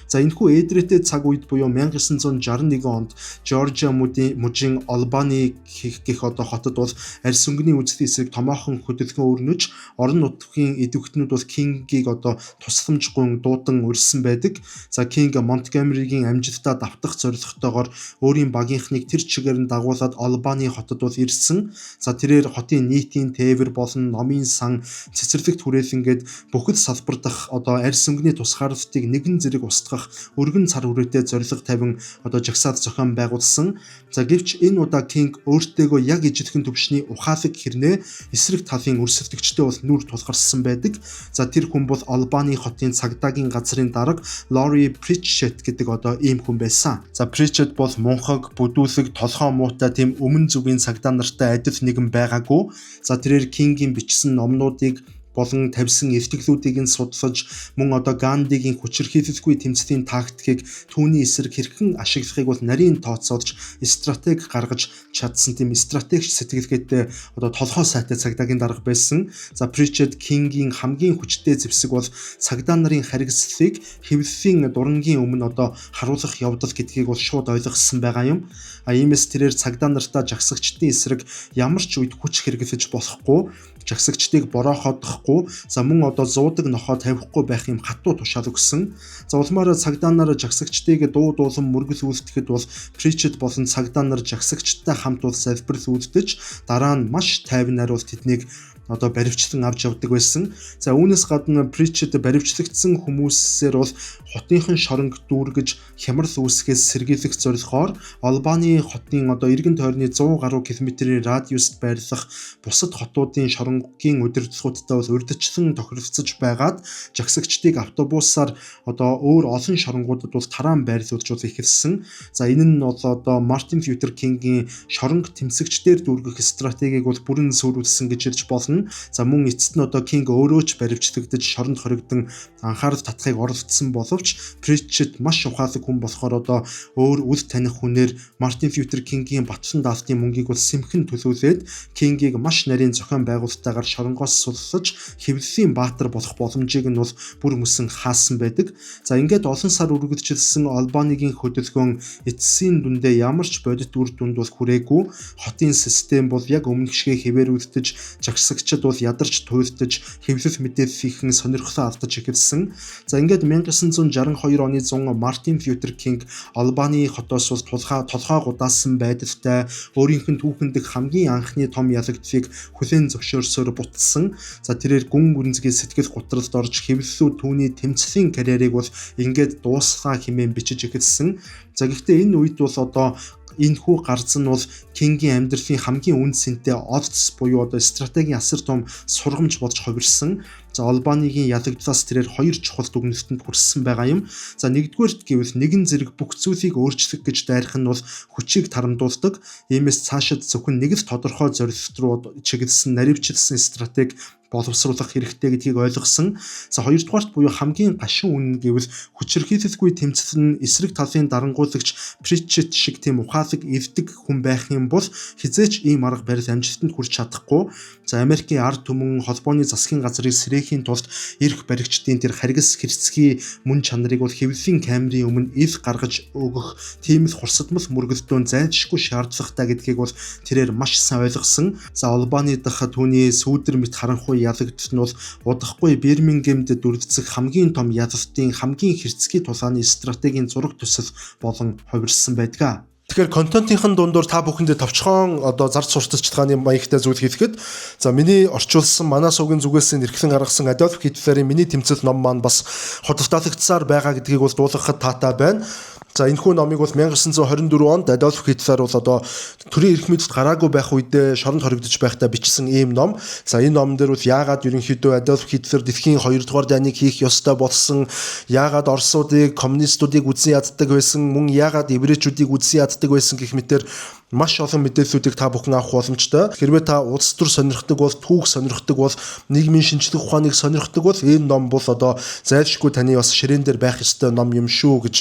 За энэхүү эдрэтэй цаг үед буюу 1961 онд Жоржиа мужийн Албани гэх одоо хотод бол арьс өнгөний үзлийн эсрэг томоохон хөдөлгөөн өрнөж орон нутгийн идэвхтнүүд бол Кингийг одоо тусламжгүй дуудан урьсан байдаг. За Кинг Монтгомеригийн амжилтаа давтах зорилготойгоор өөрийн багийнхныг тэр чигээр нь дагуулад Албани хотод бол ирсэн. За тэрээр хотын нийтийн тээвэр болон номын сан, цэцэрлэгт хүрээлэнгээд бүхэл салбар дахь одоо арьс өнгөний тусгаарлалтыг нэгэн зэрэг устгах өргөн цар хүрээтэй зорилго тавин одоо жагсаал зохион байгуулсан. За гэвч энэ удаа Кинг өөртөөгөө яг ижилхэн түвшний ухаалаг хэрнээ эсрэг талын өрсөлдөгчтэй бол нүр тулгарсан байдаг. За тэр хүн бол Албаны хотын цагдаагийн газрын дарга Лори Притчет гэдэг одоо ийм хүн байсан. За Притчет бол мунхаг, бүдүүлэг, толгой муутай тийм өмнө зүгийн цагдаа нартай адил нэгэн байгаагүй. За тэрээр Кингийн бичсэн номнуудыг болон тавьсан илтгэлүүдийг нь судлаж мөн одоо Гандигийн хүчирхийлэлгүй тэмцлийн тактикийг түүний эсрэг хэрхэн ашиглахыг бол нарийн тооцоолж стратеги гаргаж чадсан тийм стратегч сэтгэлгээтэй одоо толгой сайтай цагдаагийн дарга байсан. За Причард Кингийн хамгийн хүчтэй зэвсэг бол цагдаа нарын харгислалыг хэвлэлийн дурангийн өмнө одоо харуулах явдал гэдгийг бол шууд ойлгосон байгаа юм. А иймээс тэрээр цагдаа нартаа жагсагчдын эсрэг ямар ч үед хүч хэрэглэж болохгүй, жагсагчдыг борооходохгүй, за мөн одоо зуудаг нохоо тавихгүй байх юм хатуу тушаал өгсөн. За улмаараа цагдаа нар жагсагчдыг дуу дуулан мөргөл үйлдэхэд бол Причет болон цагдаа нар жагсагчдтай хамт бол залбирал үйлдэж дараа нь маш тайван нариул тэднийг одоо баривчлан авч явдаг байсан. За үүнээс гадна Pritchett баривчлагдсан хүмүүсээр бол хотынхон шоронг дүүргэж хямрал үүсгэхээс сэргийлэх зорилгоор Олбани хотын одоо эргэн тойрны 100 гаруй километрийн радиуст байрлах бусад хотуудын шоронгийн удирдлагуудтай бол урьдчилан тохиролцож байгаад жагсагчдыг автобусаар одоо өөр олон шоронгуудад бол тараан байрлуулж бол эхэлсэн. За энэ нь бол одоо Мартин Лютер Кингийн шоронг тэмцэгчдээр дүүргэх стратегийг бол бүрэн сөрүүлсэн гэж хэлж болно. За мөн эцэст нь одоо Кинг өөрөө ч баривчлагдаж шоронд хоригдон анхаарал татахыг оролдсон боловч Pritchett маш ухаалаг хүн болохоор одоо өөр үл таних хүнээр Мартин Лютер Кингийн батлан даалтын мөнгийг бол сэмхэн төлөөлөөд Кингийг маш нарийн зохион байгуулалттайгаар шоронгоос суллаж хэвлэлийн баатар болох боломжийг нь бол бүр мөсөн хаасан байдаг. За ингээд олон сар үргэлжилсэн Олбанигийн хөдөлгөөн эцсийн дүндээ ямар ч бодит үр дүнд бол хүрээгүй. Хотын систем бол яг өмнөх шигээ хэвээр үлдэж, жагсагчид бол ядарч туйлдаж, хэвлэл мэдээллийнхэн сонирхлоо алдаж эхэлсэн. За ингээд 1962 оны 100 Мартин Лютер Кинг Олбани хотоос бол толгой гудаасан байдалтай өөрийнх нь түүхэн дэх хамгийн анхны том ялагдлыг хүлээн зөвшөөрсөөр бутсан. За тэрээр гүн гүнзгий сэтгэл готролд орж хэвлэлүүд түүний тэмцлийн карьерийг бол ингээд дуусгаа хэмээн бичиж эхэлсэн. За гэхдээ энэ үед бол одоо энэхүү гарц нь бол Кингийн амьдралын хамгийн үн цэнтэй олдс буюу одоо стратегийн асар том сургамж болж хувирсан. За Олбанигийн ялагдлаас тэрээр хоёр чухал дүгнэлтэнд хүрсэн байгаа юм. За нэгдүгээрт гэвэл нэгэн зэрэг бүх зүйлийг өөрчлөх гэж дайрах нь бол хүчийг тарамдуулдаг. Иймээс цаашид зөвхөн нэг л тодорхой зорилт руу чиглэсэн наривчлсан стратеги боловсруулах хэрэгтэй гэдгийг ойлгосон. За хоёрдугаарт буюу хамгийн гашуун үнэн гэвэл хүчирхийлэлгүй тэмцэл нь эсрэг талын дарангуулагч Pritchett шиг тийм ухаалаг эвдэг хүн байх юм бол хизээч ийм арга барил амжилтанд хүрч чадахгүй. За Америкийн ард түмэн холбооны засгийн газрыг сэрээхийн тулд эрх баригчдын тэр харгас хэрцгий мөн чанарыг бол хэвлэлийн камерын өмнө ил гаргаж өгөх тийм л хурсадмал мөргөлдөөн зайлшгүй шаардлагатай гэдгийг бол тэрээр маш сайн ойлгосон. За Олбани дахь түүний сүүдэр мэт харанхуй ялагдал нь бол удахгүй Бирмингемд дүрдцэх хамгийн том ялалтын хамгийн хэрцгий тулааны стратегийн зураг төсөл болон хувирсан байдаг. Тэгэхээр контентынхын дундуур та бүхэндээ товчхон одоо зарц сурталчилгааны маягтай зүйл хэлэхэд, за миний орчуулсан манай сувгийн зүгээс эрхлэн гаргасан Адольф Гитлерийн миний тэмцэл ном маань бас худалдаалагдсаар байгаа гэдгийг бол дуулгахад таатай байна. За энэхүү номыг бол 1924 онд Адольф Гитлер бол одоо төрийн эрх мэдэлд гараагүй байх үедээ шоронд хоригдож байхдаа бичсэн ийм ном. За энэ номон дээр бол яагаад ерөнхийдөө Адольф Гитлер дэлхийн 2 дугаар дайныг хийх ёстой болсон, яагаад Оросуудыг, коммунистуудыг үзэн яддаг байсан, мөн яагаад еврейчүүдийг үзэн яддаг байсан гэх мэтэр маш олон мэдээллүүдийг та бүхэн авах боломжтой. Хэрвээ та улс төр сонирхдаг бол, түүх сонирхдаг бол, нийгмийн шинжлэх ухааныг сонирхдаг бол энэ ном бол одоо зайлшгүй таны бас ширээн дээр байх ёстой ном юм шүү гэж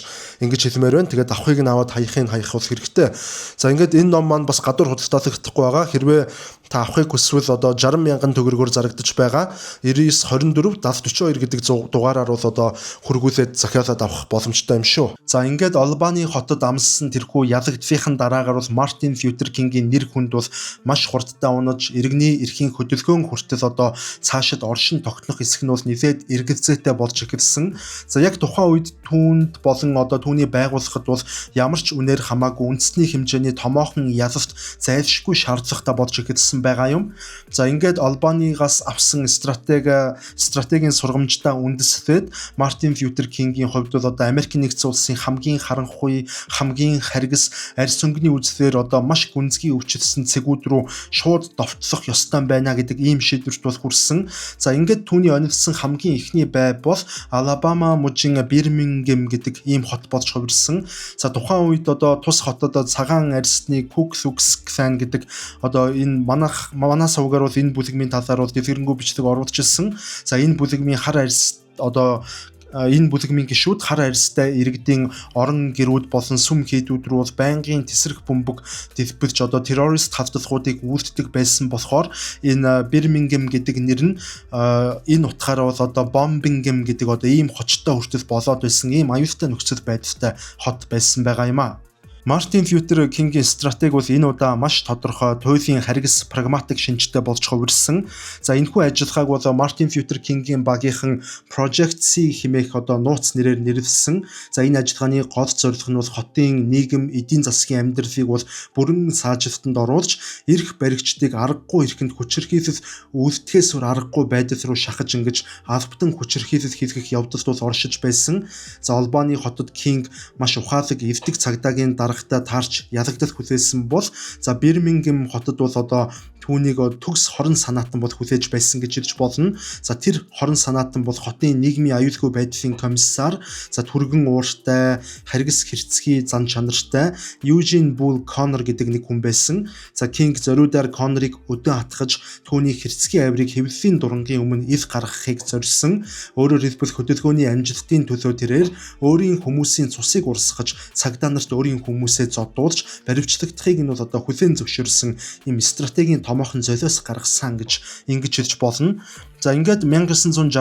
ингэж хэлмээр байна. Тэгээд авахыг нь аваад хаяхыг хаях бол хэрэгтэй. За ингээд энэ ном маань бас гадуур худалдаалагдахгүй байгаа. Хэрвээ та авахыг хүсвэл одоо 60 мянган төгрөгөөр зарагдаж байгаа. 99 24 70 42 гэдэг дугаараар бол одоо хөргүүлээд захиалаад авах боломжтой юм шүү. За ингээд Олбани хотод амссан тэрхүү ялагдлынхан дараагаар бол Мартин Лютер Кингийн нэр хүнд бол маш хурдтай унаж, иргэний эрхийн хөдөлгөөн хүртэл одоо цаашид оршин тогтнох хэсэг нь бол нэлээд эргэлзээтэй болж эхэлсэн. За яг тухайн үед түүнд болон одоо түүний байгууллагад бол ямар ч үнээр хамаагүй үндэсний хэмжээний томоохон ялалт зайлшгүй шаардлагатай болж эхэлсэн байгаа юм. За ингээд Олбанигаас авсан стратегийн сургамжтай үндэслээд Мартин Лютер Кингийн хувьд бол одоо Америкийн нэгдсэн улсын хамгийн харанхуй, хамгийн харгас арьс өнгөний үзлээр одоо маш гүнзгий өвчлөсөн цэгүүд рүү шууд довтлох ёстой байна гэдэг ийм шийдвэрт бол хүрсэн. За ингээд түүний онилсан хамгийн эхний бай бол Алабама мужийн Бирмингем гэдэг ийм хот болж хувирсан. За тухайн үед одоо тус хотод цагаан арьсны Ku Klux Klan гэдэг одоо энэ манай сувгаар бол энэ бүлэгмийн талаар бол дэлгэрэнгүй бичлэг оруулчихсан. За энэ бүлэгмийн хар арьс одоо энэ бүлэгмийн гишүүд хар арьстай иргэдийн орон гэрүүд болон сүм хийдүүд рүү бол байнгын тесрэх бөмбөг дэлбэлж одоо террорист халдлагуудыг үйлддэг байсан болохоор энэ Бирмингем гэдэг нэр нь энэ утгаараа бол одоо Бомбингем гэдэг одоо ийм хочтой хүртэл болоод байсан ийм аюултай нөхцөл байдалтай хот байсан байгаа юм а. Мартин Лютер Кингийн стратеги бол энэ удаа маш тодорхой туйлын харгас прагматик шинжтэй болж хувирсан. За, энэхүү ажиллагааг бол Мартин Лютер Кингийн багийнхан Project C хэмээх одоо нууц нэрээр нэрлэсэн. За, энэ ажиллагааны гол зорилго нь бол хотын нийгэм, эдийн засгийн амьдралыг бол бүрэн саажилтанд оруулж, эрх баригчдыг аргагүй эрхэнд хүчирхийлэл үйлдэхээс өөр аргагүй байдал руу шахаж, ингэж албатан хүчирхийлэл хийлгэх явдалд бол оршиж байсан. За, Олбаны хотод Кинг маш ухаалаг эвдэг цагдаагийн даргатай таарч ялагдал хүлээсэн бол, за, Бирмингем хотод бол одоо түүнийг төгс хорон санаатан бол хүлээж байсан гэж хэлж болно. За, тэр хорон санаатан бол хотын нийгмийн аюулгүй байдлын комиссар, за, түргэн ууртай, харгас хэрцгий зан чанартай Южин Бул Коннор гэдэг нэг хүн байсан. За, Кинг зориудаар Коннорыг өдөн хатгаж, түүний хэрцгий авирыг хэвлэлийн дурангийн өмнө ил гаргахыг зорьсон. Өөрөөр хэлбэл, хөдөлгөөний амжилтын төлөө тэрээр өөрийн хүмүүсийн цусыг урсгаж, цагдаа нарт өөрийн хүмүүсээ зодуулж баривчлагдахыг нь бол одоо хүлээн зөвшөөрсөн ийм стратегийн томоохон золиос гаргасан гэж ингэж хэлж болно. За, ингээд 1963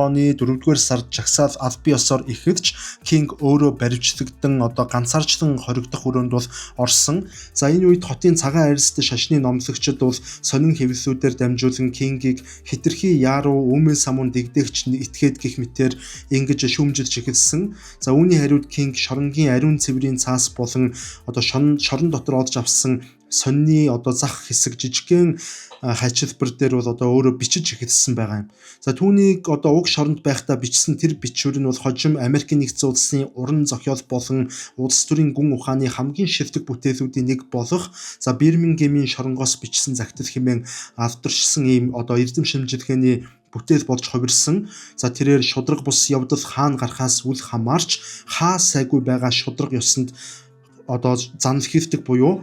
оны 4-р сард жагсаал албан ёсоор эхэлж, Кинг өөрөө баривчлагдсан, одоо ганцаарчлан хоригдох өрөөнд бол орсон. За, энэ үед хотын цагаан арьстай шашны номлогчид бол сонин хэвлэлүүдээр дамжуулан Кингийг хэтэрхий яаруу, үүмэн самуун дэгдэгч, этгээд гэх мэтээр ингэж шүүмжилж эхэлсэн. За, үүний хариуд Кинг шоронгийн ариун цэврийн цаас болон одоо шорон дотор олж авсан сонины одоо зах хэсэг жижигхэн хачилбар дээр бол одоо өөрөө бичиж эхэлсэн байгаа юм. За, түүнийг одоо уг шоронд байхдаа бичсэн тэр бичвэр нь бол хожим Америкийн нэгдсэн улсын уран зохиол болон улс төрийн гүн ухааны хамгийн шилдэг бүтээлүүдийн нэг болох, за, Бирмингемийн шоронгоос бичсэн захидал хэмээн алдаршсан ийм одоо эрдэм шинжилгээний бүтээл болж хувирсан. За, тэрээр шударга бус явдал хаана гарахаас үл хамаарч, хаа сайгүй байгаа шударга ёсонд одоо занлхийдэг буюу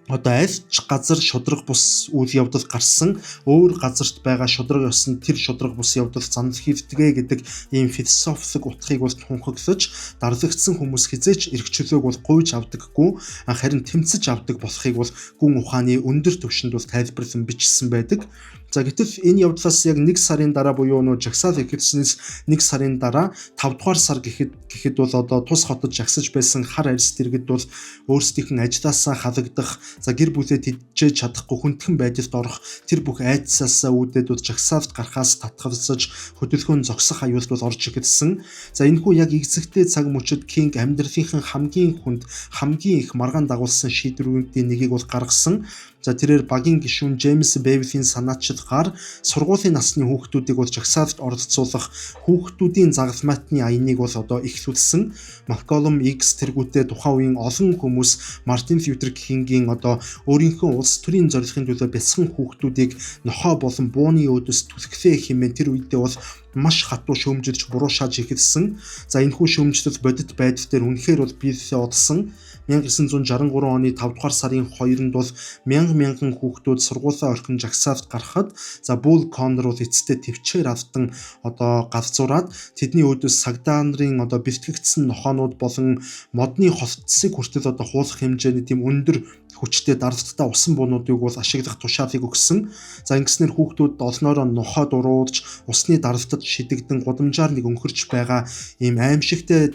одоо аль ч газар шударга бус үйл явдал гарсан, өөр газарт байгаа шударга ёсонд тэр шударга бус явдал занлхийдгээ гэдэг ийм философик утгыг бол тунхаглаж, дарлагдсан хүмүүс хэзээ ч эрх чөлөөг бол гуйж авдаггүй, харин тэмцэж авдаг болохыг бол гүн ухааны өндөр түвшинд бол тайлбарлан бичсэн байдаг. За, гэтэл энэ явдлаас яг нэг сарын дараа буюу нөө жагсаал эхэлснээс нэг сарын дараа 5 дугаар сар гэхэд бол одоо тус хотод жагсаж байсан хар арьс дэргэд бол өөрсдийнх нь ажлаасаа халагдах, за, гэр бүлээ тэжээж чадахгүй хүндхэн байдалд орох тэр бүх айдсаасаа үүдээд бол жагсаалд гарахаас татгалзаж, хөдөлгөөн зогсох аюулд бол орж эхэлсэн. За, энэхүү яг эгзэгтэй цаг мөчид Кинг амьдралынхын хамгийн хүнд, хамгийн их маргаан дагуулсан шийдвэрүүдийн нэгийг бол гаргасан. За, тэрээр багийн гишүүн Джеймс Бэвлийн санаачилгаар сургуулийн насны хүүхдүүдийг бол жагсаалд оролцуулах хүүхдүүдийн загалмайтны аяныг бол одоо эхлүүлсэн. Малколм X тэргүүтээ тухайн үеийн олон хүмүүс Мартин Лютер Кингийн одоо өөрийнхөө улс төрийн зорилгын төлөө бяцхан хүүхдүүдийг нохой болон бууны өөдөөс түлхлээ хэмээн тэр үедээ бол маш хатуу шүүмжилж, буруу шааж эхэлсэн. За, энэхүү шүүмжлэл бодит байдал дээр үнэхээр бол биелэлээ олсон. 1963 оны 5 дугаар сарын 2-нд бол мянган мянган хүүхдүүд сургуулиа орхин жагсаалд гарахад, за, Бул Коннор бол эцэстээ төвчээр алдан одоо галзуураад, тэдний өөдөөс сагдаа нарын одоо бэлтгэгдсэн нохоонууд болон модны холтсыг хүртэл одоо хуулах хэмжээний тийм өндөр хүчтэй даралттай усан буунуудыг бол ашиглах тушаалыг өгсөн. За, ингэснээр хүүхдүүд олноороо нохой дуруулж, усны даралтад шидэгдэн, гудамжаар нэг өнхөрч байгаа ийм аимшигтай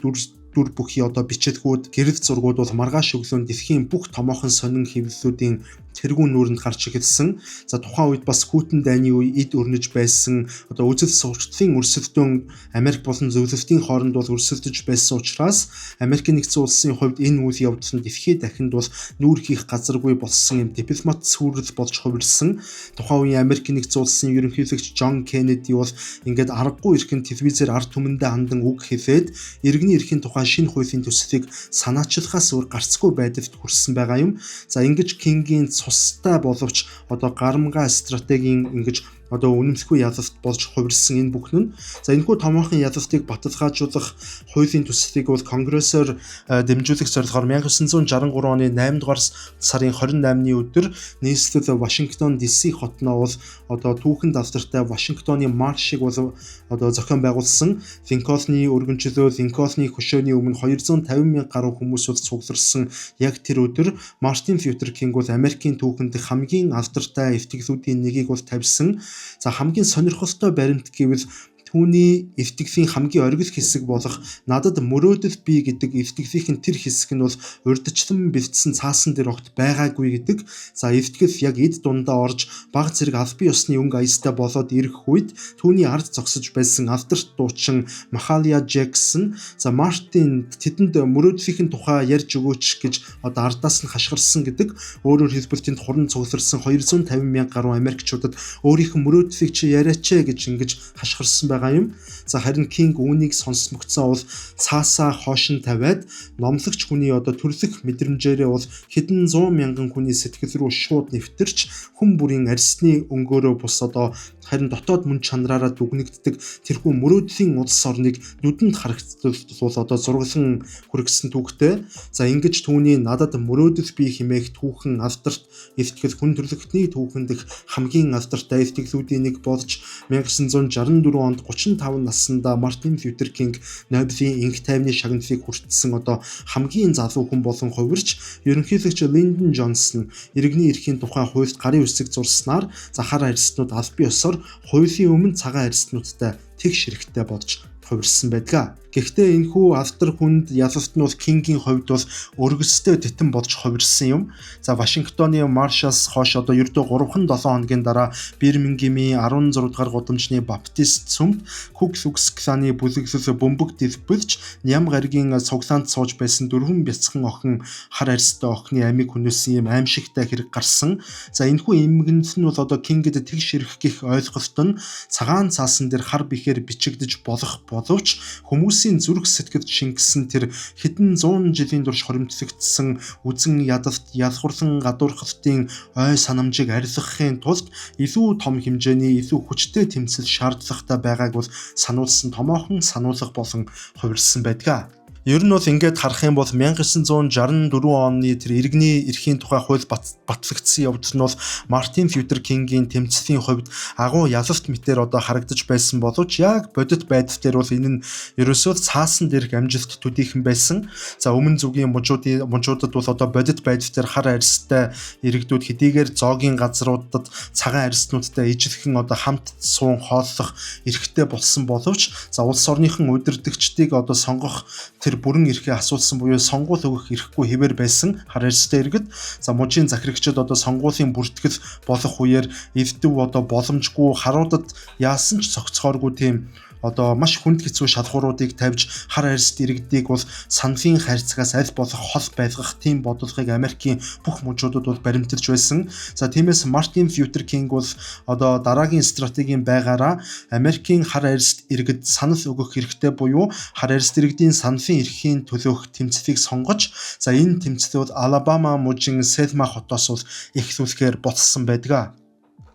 дүр бүхий одоо бичэлгүүд, гэрэл зургууд бол маргааш өглөө дэлхийн бүх томоохон сонин хэвлэлүүдийн тэргүүн нүүрэнд гарч эхэлсэн. За, тухайн үед бас хүйтэн дайны үе эд өрнөж байсан, одоо үзэл сурталын өрсөлдөөн Америк болон зөвлөлтийн хооронд бол өрсөлдөж байсан учраас Америкийн нэгдсэн улсын хувьд энэ үйл явдал нь дэлхийд дахинд бол нүүр хийх газаргүй болсон юм дипломат сүрэл болж хувирсан. Тухайн үеийн Америкийн нэгдсэн улсын ерөнхийлөгч Джон Кеннеди бол ингээд аргагүй эрхэн телевизээр ард түмэндээ хандан үг хэлээд, иргэний эрхийн тухай шинэ хуулийн төслийг санаачлахаас өөр гарцгүй байдалд хүрсэн байгаа юм. За, ингэж Кингийн цустай боловч одоо гарамгаа стратегийн ингэж одоо үнэмлэхгүй ялалт болж хувирсан энэ бүхэн нь, за, энэхүү томоохон ялалтыг баталгаажуулах хуулийн төслийг бол конгрессоор дэмжүүлэх зорилгоор 1963 оны 8 дугаар сарын 28-ны өдөр нийслэл Вашингтон DC хотноо бол одоо түүхэн давтартай Вашингтоны маршийг бол одоо зохион байгуулсан. Линкольны өргөнчлөө, Линкольны хөшөөний өмнө 250 мянга гаруй хүмүүс бол цугларсан яг тэр өдөр Мартин Лютер Кинг бол Америкийн түүхэнд хамгийн алдартай илтгэлүүдийн нэгийг бол тавьсан. За, хамгийн сонирхолтой баримт гэвэл Түүний илтгэлийн хамгийн оргил хэсэг болох "Надад мөрөөдөл бий" гэдэг илтгэлийнх нь тэр хэсэг нь бол урьдчилан бэлдсэн цаасан дээр огт байгаагүй гэдэг. За, илтгэл яг эд дундаа орж, бага зэрэг албан ёсны өнгө аястай болоод ирэх үед түүний ард зогсож байсан алдарт дуучин Махалия Джексон, за, Мартин тэдэнд мөрөөдлийнх нь тухай ярьж өгөөч гэж одоо ардаас нь хашгирсан гэдэг. Өөрөөр хэлбэл, тэнд хуран цугларсан 250 мянга гаруй Америкчуудад өөрийнх нь мөрөөдлийг чи яриач гэж ингэж хашгирсан байгаа юм. За, харин Кинг үүнийг сонсмогцсон бол цаасаа хойш нь тавиад, номлогч хүний одоо төрлөх мэдрэмжээрээ бол хэдэн зуун мянган хүний сэтгэл рүү шууд нэвтэрч, хүн бүрийн арьсны өнгөөрөө бус одоо харин дотоод мөн чанараараа дүгнэгддэг тэрхүү мөрөөдлийн улс орныг нүдэнд харагдвал одоо зураглан хүргэсэн түүхтэй. За, ингэж түүний "Надад мөрөөдөл бий" хэмээх түүхэн алдарт илтгэл хүн төрөлхтний түүхэн дэх хамгийн алдартай илтгэлүүдийн нэг болж, 1964 онд 35 наснда Мартин Лютер Кинг Нобелийн энх тайвны шагналыг хүртсэн одоо хамгийн залуу хүн болон хувирч, ерөнхийлөгч Линдон Джонсон иргэний эрхийн тухай хуульд гарын үсэг зурснаар, за, хар арьснууд албан ёсоор хуулийн өмнө цагаан арьснуудтай тэгш эрхтэй болж хувирсан байдаг. Гэхдээ энэхүү алдар хүнд ялалт нь бол Кингийн хувьд бол өргөстэй тэтэн болж хувирсан юм. За, Вашингтоны Маршалс хойш одоо ердөө 3-7 хоногийн дараа Бирмингемийн 16 дугаар гудамжны Баптист сүмд Ку Клукс Кланы бүлэглэл бөмбөг дэлбэлж, Ням гаригийн цуглаанд сууж байсан дөрвөн бяцхан охин, хар арьстай охины амийг хөнөөсөн юм аимшигтай хэрэг гарсан. За, энэхүү эмгэнэл нь бол одоо Кингэд тэгш эрх гэх ойлголт нь цагаан цаасан дээр хар бихээр бичигдэж болох боловч хүмүүсийн зүрх сэтгэлд шингэсэн тэр хэдэн зуун жилийн турш хоримтлагдсан үзэн ядалт, ялгуурлан гадуурхалтын ой санамжийг арилгахын тулд илүү том хэмжээний, илүү хүчтэй тэмцэл шаардлагатай байгааг бол сануулсан томоохон сануулга болон хувирсан байдаг. Ер нь бол ингээд харах юм бол 1964 оны тэр иргэний эрхийн тухай хууль батлагдсан явдал нь бол Мартин Лютер Кингийн тэмцлийн хувьд агуу ялалт мэтээр одоо харагдаж байсан боловч яг бодит байдал дээр бол энэ нь ерөөсөө цаасан дээрх амжилт төдийхөн байсан. За, өмнө зүгийн мужуудад бол одоо бодит байдал дээр хар арьстай иргэдүүд хэдийгээр зоогийн газруудад цагаан арьснуудтай ижилхэн одоо хамт суун хооллох эрхтэй болсон боловч, за, улс орныхон удирдагчдыг одоо сонгох тэр бүрэн эрхээ асуулсан буюу сонгуул өгөх эрхгүй хэвээр байсан хар арьстай иргэд. За, мужийн захирагчид одоо сонгуулийн бүртгэл болох үеэр эвдэв одоо боломжгүй, харуудад яасан ч цогцохооргүй тийм одоо маш хүнд хэцүү шалгууруудыг тавьж, хар арьст иргэдийг бол саналын харьцагаас аль болох хол байлгах тийм бодлогыг Америкийн бүх мужуудад бол баримталж байсан. За, тиймээс Мартин Лютер Кинг бол одоо дараагийн стратегийн байгаараа Америкийн хар арьст иргэд санал өгөх эрхтэй буюу хар арьст иргэдийн саналын эрхийн төлөөх тэмцлийг сонгож, за, энэ тэмцэл бол Алабама мужийн Селма хотоос бол эхлүүлэхээр болсон байдаг.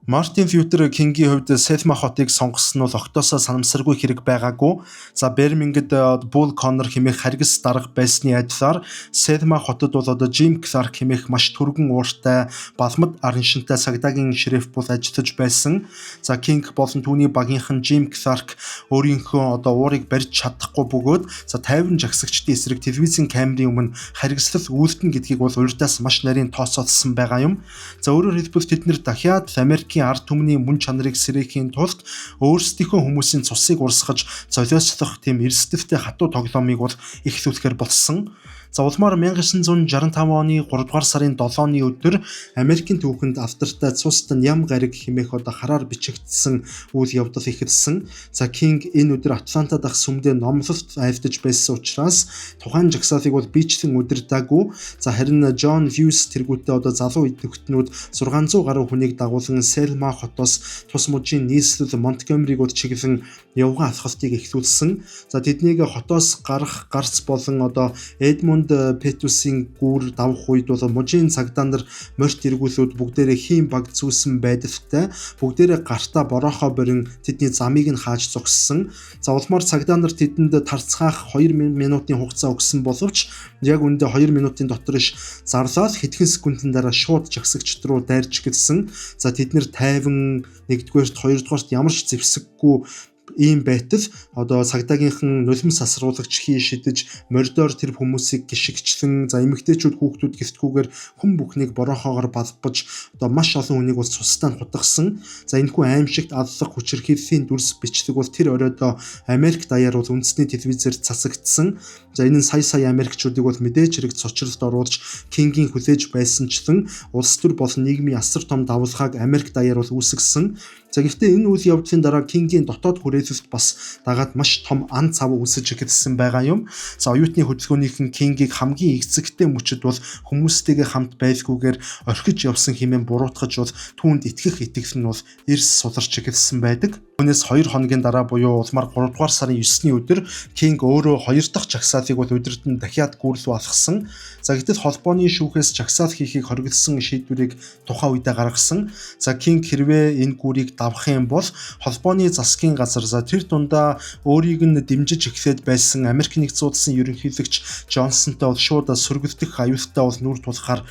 Мартин Лютер Кингийн хувьд Селма хотыг сонгосон нь бол огтоосоо санамсаргүй хэрэг байгаагүй. За, Бирмингемд Бул Коннор хэмээх харгас дарга байсны адилаар Селма хотод бол одоо Жим Кларк хэмээх маш түргэн ууртай, балмад араншинтай цагдаагийн шериф бол ажиллаж байсан. За, Кинг болон түүний багийнхан Жим Кларк өөрийнхөө одоо уурыг барьж чадахгүй бөгөөд, за, 50 жагсагчдын эсрэг телевизийн камерын өмнө харгислал үйлдэнэ гэдгийг бол урьдаас маш нарийн тооцоолсон байгаа юм. За, өөрөөр хэлбэл, тэд нар дахиад Америк Америкийн ард түмний мөн чанарыг сэрээхийн тулд өөрсдийнхөө хүмүүсийн цусыг урсгаж золиослох тийм эрсдэлтэй хатуу тоглоомыг бол эхлүүлэхээр болсон. За, улмаар 1965 оны 3 дугаар сарын 7-ны өдөр Америкийн түүхэнд алдартай "Цуст ням гариг" хэмээх одоо хараар бичигдсэн үйл явдал эхэлсэн. За, Кинг энэ өдөр Атланта дахь сүмдээ номлолт айлдаж байсан учраас тухайн жагсаалыг бол биечлэн удирдаагүй. За, харин Джон Льюис тэргүүтээ одоо залуу идэвхтнүүд 600 гаруй хүнийг дагуулан Селма хотоос тус мужийн нийслэл Монтгомериг бол чиглэн явган алхалтыг эхлүүлсэн. За, тэднийг хотоос гарах гарц болон одоо Эдмунд Петусийн гүүр давах үед бол мужийн цагдаа нар морьт эргүүлүүд бүгдээрээ хийн баг зүүсэн байдалтай бүгдээрээ гартаа бороохоо борин тэдний замыг нь хааж зогссон. За, улмаар цагдаа нар тэдэнд тарцгаах 2 минутын хугацаа өгсөн боловч яг үүндээ 2 минутын дотор иш зарлаад хэдхэн секундын дараа шууд жагсагчид руу дайрч гэлсэн. За, тэд нар 51-р 2-дугаарт ямар ч зэвсэггүй Ийм байтал одоо цагдаагийнхан нулимс асруулагч хий шидэж мордоор тэр хүмүүсийг гишгчлэн, за эмэгтэйчүүд, хүүхдүүд гисдгүүгээр хүн бүхнийг борооохоогоор балбаж одоо маш олон хүнийг бол цустай хутгасан. За энэхүү аимшигт аллах хүчирхийллийн дүрс бичлэг бол тэр оройдоо Америк даяар бол үндэсний телевизээр цацагдсан. За энэ нь сая сая Америкчуудыг бол мэдээж хэрэг цочролд оруулж, Кингийн хүлээж байсанчлан улс төр болон нийгмийн асар том давлгааг Америк даяар бол үүсгэсэн. За гэхдээ энэ үйл явдлын дараа Кингийн дотоод хүрээлэлт бас дагаад маш том ан цав үүсэж эхэлсэн байгаа юм. За оюутны хөдөлгөөнийхэн Кингийг хамгийн эцэгтэй мөчөд бол хүмүүстэйгээ хамт байлгүйгээр орхиж явсан хэмээн буруутгаж бол түүнд итгэх итгэл нь бол эрс суларч эхэлсэн байдаг. Үүнээс 2 хоногийн дараа буюу улмаар 3 дугаар сарын 9-ний өдөр Кинг өөрөө 2 дахь жагсаалыг бол өдөртөн дахиад гүрлүү алхсан. За гэтэл холбооны шүүхээс жагсаал хийхийг хориглосон шийдвэрийг тухайн үедээ гаргасан. За Кинг хэрвээ энэ гүрийг давах юм бол холбооны засгийн газар, за тэр дундаа өөрийг нь дэмжиж эхлээд байсан Америк нэгдсэн улсын ерөнхийлөгч Джонсонтой бол шууд сөргөлдөх аюултай бол нүүр тулахаар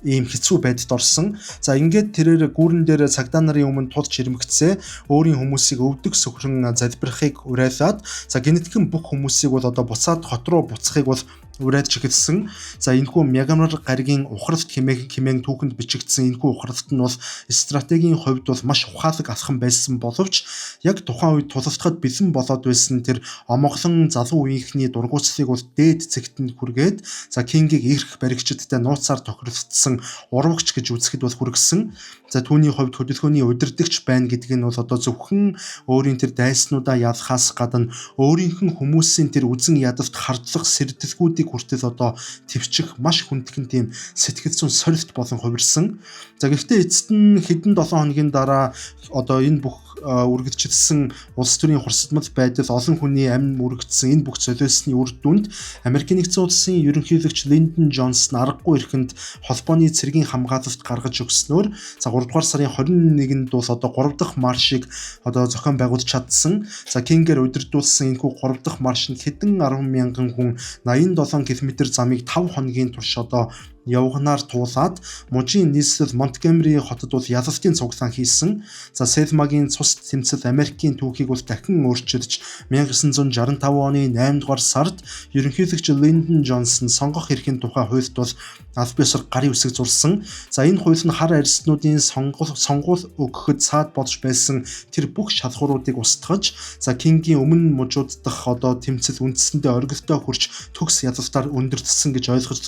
ийм хэцүү байдалд орсон. За ингээд тэрээр гүүрэн дээр цагдаа нарын өмнө тулж ирмэгцээ, өөрийн хүмүүсийг өвдөг сөхрөн залбирахыг уриалаад, за гэнэтхэн бүх хүмүүсийг бол одоо буцаад хот руу буцахыг бол уриалж эхэлсэн. За энэхүү Мягмар гаригийн ухралт хэмээн түүхэнд бичигдсэн энэхүү ухралт нь бол стратегийн хувьд бол маш ухаалаг алхам байсан боловч яг тухайн үед тулалдахад бэлэн болоод байсан тэр омоглон залуу үеийнхний дургуутслыг бол дээд цэгт нь хүргээд, за Кингийг эрх баригчидтай нууцаар тохиролцсон урвагч гэж үзэхэд бол хүргэсэн. За түүний хувьд хөдөлгөөний удирдагч байна гэдэг нь бол одоо зөвхөн өөрийн тэр дайснуудаа ялахаас гадна өөрийнх нь хүмүүсийн тэр үзэн ядалт, хардлага, сэрдэлгүүдийг хүртэл одоо төвчих маш хүндхэн тийм сэтгэл зүйн сорилт болон хувирсан. За гэхдээ эцэст нь хэдэн 7 хоногийн дараа одоо энэ бүх үргэлжилсэн улс төрийн хурцдмал байдал, олон хүний амь мөрөгдсөн энэ бүх золиосны үр дүнд Америкийн нэгдсэн улсын ерөнхийлөгч Линдон Джонсон аргагүй эрхэнд холбооны цэргийн хамгаалалт гаргаж өгснөөр, за 3 дугаар сарын 21-нд бол одоо 3 дахь маршийг одоо зохион байгуулж чадсан. За Кингээр удирдуулсан энэхүү 3 дахь марш нь хэдэн 10 мянган хүн 87 км замыг 5 хоногийн турш одоо явганаар туулаад мужийн нийслэл Монтгомери хотод бол ялалтын цуглаан хийсэн. За Селмагийн цус тэмцэл Америкийн түүхийг бол дахин өөрчилж, 1965 оны 8 дугаар сард ерөнхийлөгч Линдон Джонсон сонгох эрхийн тухай хуульд бол аль биесээр гарын үсэг зурсан. За энэ хууль нь хар арьснуудын сонгуул өгөхөд цаад болж байсан тэр бүх шалгууруудыг устгаж, за Кингийн өмнө мужууд дахь одоо тэмцэл үндсэндээ оргилдоо хүрч төгс ялалтаар өндөртсөн гэж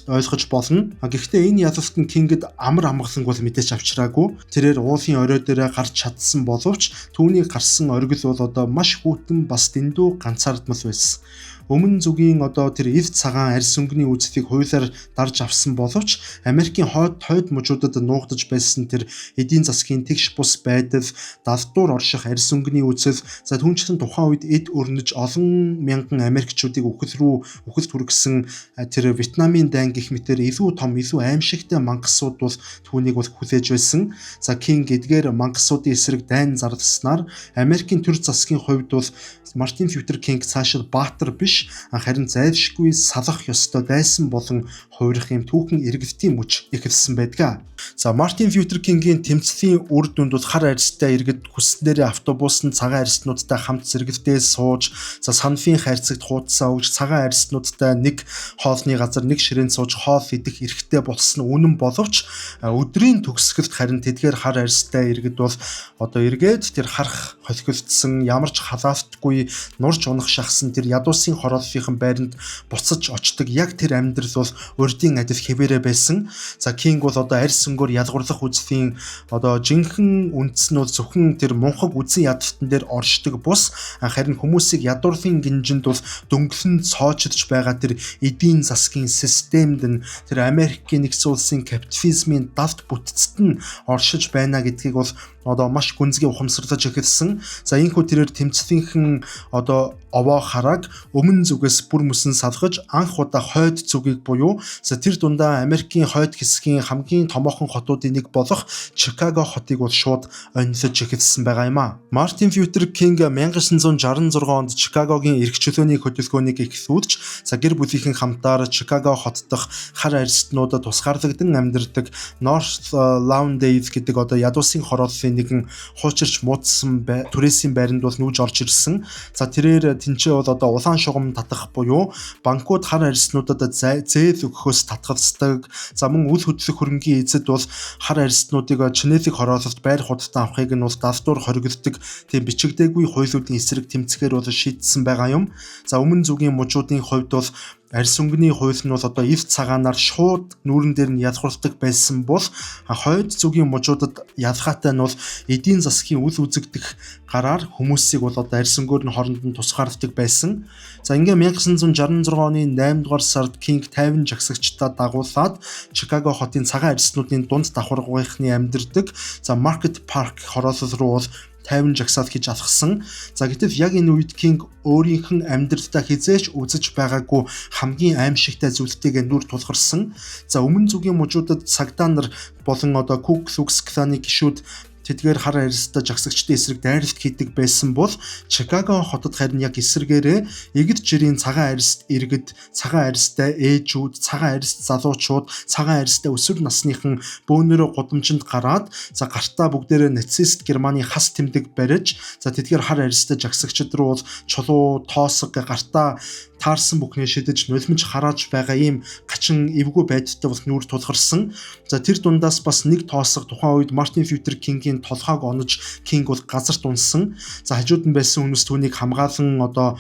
ойлгож болно. Гэхдээ энэ ялалт нь Кингэд амар амгаланг бол мэдээж авчираагүй. Тэрээр уулын орой дээрээ гарч чадсан боловч түүний гарсан оргил бол одоо маш хүйтэн, бас дэндүү ганцаардмал байсан. Өмнө зүгийн одоо тэр эв цагаан арьс өнгөний үзлийг хуулиар дарж авсан боловч Америкийн хойд тойд мужуудад нуугдаж байсан тэр эдийн засгийн тэгш бус байдал, далдуур орших арьс өнгөний үзэл, за түүнчлэн тухайн үед эд өрнөж олон мянган америкчуудыг үхэл рүү үхэлд хүргэсэн тэр Вьетнамын дайн гэх мэтэр илүү том, илүү аимшигтай мангасууд бол түүнийг бол хүлээж байсан. За Кинг эдгээр мангасуудын эсрэг дайн зарласнаар Америкийн төр засгийн хувьд бол Мартин Лютер Кинг цаашид баатар биш, харин зайлшгүй салах ёстой дайсан болон хувирах юм түүхэн эргэлтийн мөч эхэлсэн байдаг. За Мартин Лютер Кингийн тэмцлийн үр дүнд бол хар арьстай иргэд хүснээрээ автобусанд цагаан арьснуудтай хамт зэрэгэлдээ сууж, за санфийн хайрцагт хуудасаа өгж, цагаан арьснуудтай нэг хоолны газар нэг ширээнд сууж хоол идэх эрхтэй болсон үнэн боловч өдрийн төгсгөлд харин тэдгээр хар арьстай иргэд бол одоо эргээд тэр харах холхилдсон, ямар ч халаалтгүй нурж унах шахсан тэр ядуусын хорооллынхан байранд буцаж очдог яг тэр амьдрал бол урдын адил хэвээрээ байсан. За Кинг бол одоо арьс өнгөөр ялгуурлах үзлийн одоо жинхэнэ үндэс нь бол зөвхөн тэр мунхаг үзэн ядалтан дээр оршдог бус, харин хүмүүсийг ядуурлын гинжинд бол дөнгөлөн цоочилж байгаа тэр эдийн засгийн системд нь, тэр Америкийн нэгдсэн улсын капитализмын далд бүтцэд нь оршиж байна гэдгийг бол одоо маш гүнзгий ухамсарлаж эхэлсэн. За энэхүү тэрээр тэмцлийнхэн одоо Овоо харааг өмнө зүгээс бүр мөсөн салгаж анх удаа хойд зүгийг буюу за тэр дундаа Америкийн хойд хэсгийн хамгийн томоохон хотуудын нэг болох Чикаго хотыг бол шууд онилож эхэлсэн байгаа юм а. Мартин Лютер Кинг 1966 онд Чикагогийн эрх чөлөөний хөдөлгөөнийг эхлүүлж за гэр бүлийнхэн хамтаар Чикаго хот дахь хар арьстнуудад тусгаарлагдсан амьдардаг North Lawndale гэдэг одоо ядуусын хорооллын нэгэн хуучирч муудсан түрээсийн байранд бол нүүж орж ирсэн. За тэрээр тэнцээ бол одоо улаан шугам татах буюу банкуд хар арьснуудад зээл өгөхөөс татгалздаг. За мөн үл хөдлөх хөрөнгийн эзэд бол хар арьснуудыг чинэлэг хороололд байр худалдан авахыг нь бол далдуур хоригддаг тийм бичигдээгүй хуулиудын эсрэг тэмцэхээр бол шийдсэн байгаа юм. За өмнө зүгийн мужуудын хувьд бол арьс өнгөний хууль нь бол одоо ив цагаанаар шууд нүүрэн дээр нь ялгуулдаг байсан бол хойд зүгийн мужуудад ялгаатай нь бол эдийн засгийн үл үзэгдэх гараар хүмүүсийг бол одоо арьс өнгөөр нь хооронд нь тусгаарлдаг байсан. За ингээ 1966 оны 8 дугаар сард Кинг 50 жагсагчдаа дагуулад Чикаго хотын цагаан арьснуудын дунд давхаргынхны амьдардаг за Market Park хороолол руу бол 50 жагсаал хийж алхсан. За гэтэл яг энэ үед Кинг өөрийнх нь амьдралдаа хэзээ ч үзэж байгаагүй хамгийн аимшигтай зүйлтэйгээ нүр тулгарсан. За өмнө зүгийн мужуудад цагдаа нар болон одоо Ku Klux Klan-ы гишүүд тэдгээр хар арьстай жагсагчдын эсрэг дайралт хийдэг байсан бол Чикаго хотод харин яг эсрэгээрээ эгд жирийн цагаан арьст иргэд, цагаан арьстай ээжүүд, цагаан арьст залуучууд, цагаан арьстай өсвөр насныхан бөөнөрөө гудамжинд гараад за гартаа бүгдээрээ нацист Германы хас тэмдэг барьж за тэдгээр хар арьстай жагсагчид руу бол чулуу, тоосго гартаа таарсан бүхнээ шидэж нулимж харааж байгаа ийм гачин эвгүй байдалтай бол нүүр тулгарсан. За тэр дундаас бас нэг тоосго тухайн үед Мартин Лютер Кингийн толгойг онож Кинг бол газарт унсан. За хажууд нь байсан хүмүүс түүнийг хамгаалан одоо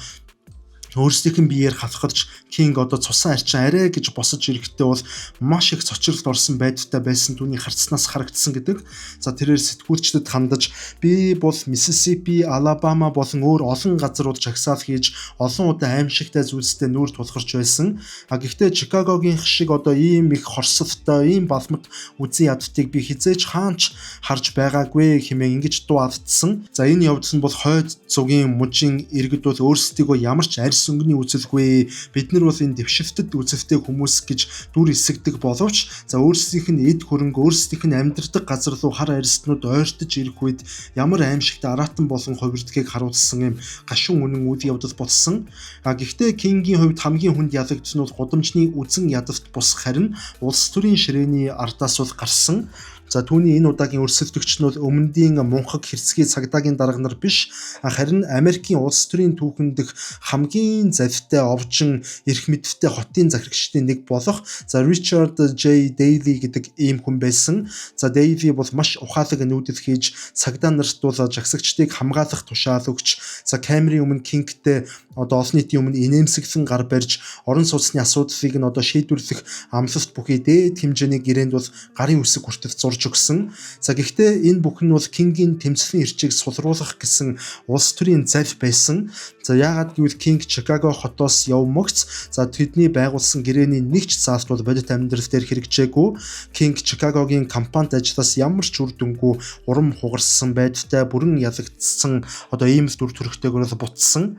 өөрсдийнх нь биеэр хавхарч Кинг одоо цусан арчин арай гэж босож ирэхдээ бол маш их цочролд орсон байдалтай байсан түүний харцнаас харагдсан гэдэг. За тэрээр сэтгүүлчдэд хандаж би бол Миссисипи, Алабама болон өөр олон газрууд жагсаал хийж олон удаа аимшигтай зүйлстэй нүүр тулгарч байсан. А гэхдээ Чикагогийн шиг одоо ийм их хорсолтой, ийм балмат үзэн ядтыг би хэзээ ч хаанч харж байгаагүй хэмээн ингэж дуу алдсан. За энэ явдал нь бол хойд зүгийн мужийн иргэд бол өөрсдийгөө ямар ч арьс өнгөний үзэлгүй бид нар бол энэ дэвшилтэд үзэлтэй хүмүүс гэж дүр эсгдэг боловч за өөрсдийнх нь эд хөрөнгө, өөрсдийнх нь амьдардаг газар руу хар арьснууд ойртож ирэх үед ямар аимшигтай араатан болон хувирдгийг харуулсан юм гашуун үнэн үйл явдал болсон. А гэхдээ Кингийн хувьд хамгийн хүнд ялагдсан нь бол гудамжны үзэн ядалт бус харин улс төрийн ширээний ардаас бол гарсан. За түүний энэ удаагийн өрсөлдөгч нь бол өмнөдийн мунхаг хэрцгий цагдаагийн дарга нар биш, харин Америкийн улс төрийн түүхэн дэх хамгийн залтай овжин эрх мэдэлтэй хотын захирагчдын нэг болох за Ричард J. Дейли гэдэг ийм хүн байсан. За Дейли бол маш ухаалаг нүүдэл хийж цагдаа нарт бол жагсагчдыг хамгаалах тушаал өгч за камерын өмнө Кингтэй одоо олон нийтийн өмнө инээмсэглэн гар барьж орон сууцны асуудлыг нь одоо шийдвэрлэх амлалт бүхий дээд хэмжээний гэрээнд бол гарын үсэг хүртэл зурж өгсөн. За гэхдээ энэ бүхэн нь бол Кингийн тэмцлийн эрчийг сулруулах гэсэн улс төрийн заль байсан. За яагаад гэвэл Кинг Чикаго хотоос явмагц за тэдний байгуулсан гэрээний нэг ч заалт бол бодит амьдрал дээр хэрэгжээгүй. Кинг Чикагогийн компанид ажлаас ямар ч үр дүнгүй урам хугарсан байдалтай бүрэн ялагдсан одоо ийм л дүр төрхтэйгээр бол бутсан.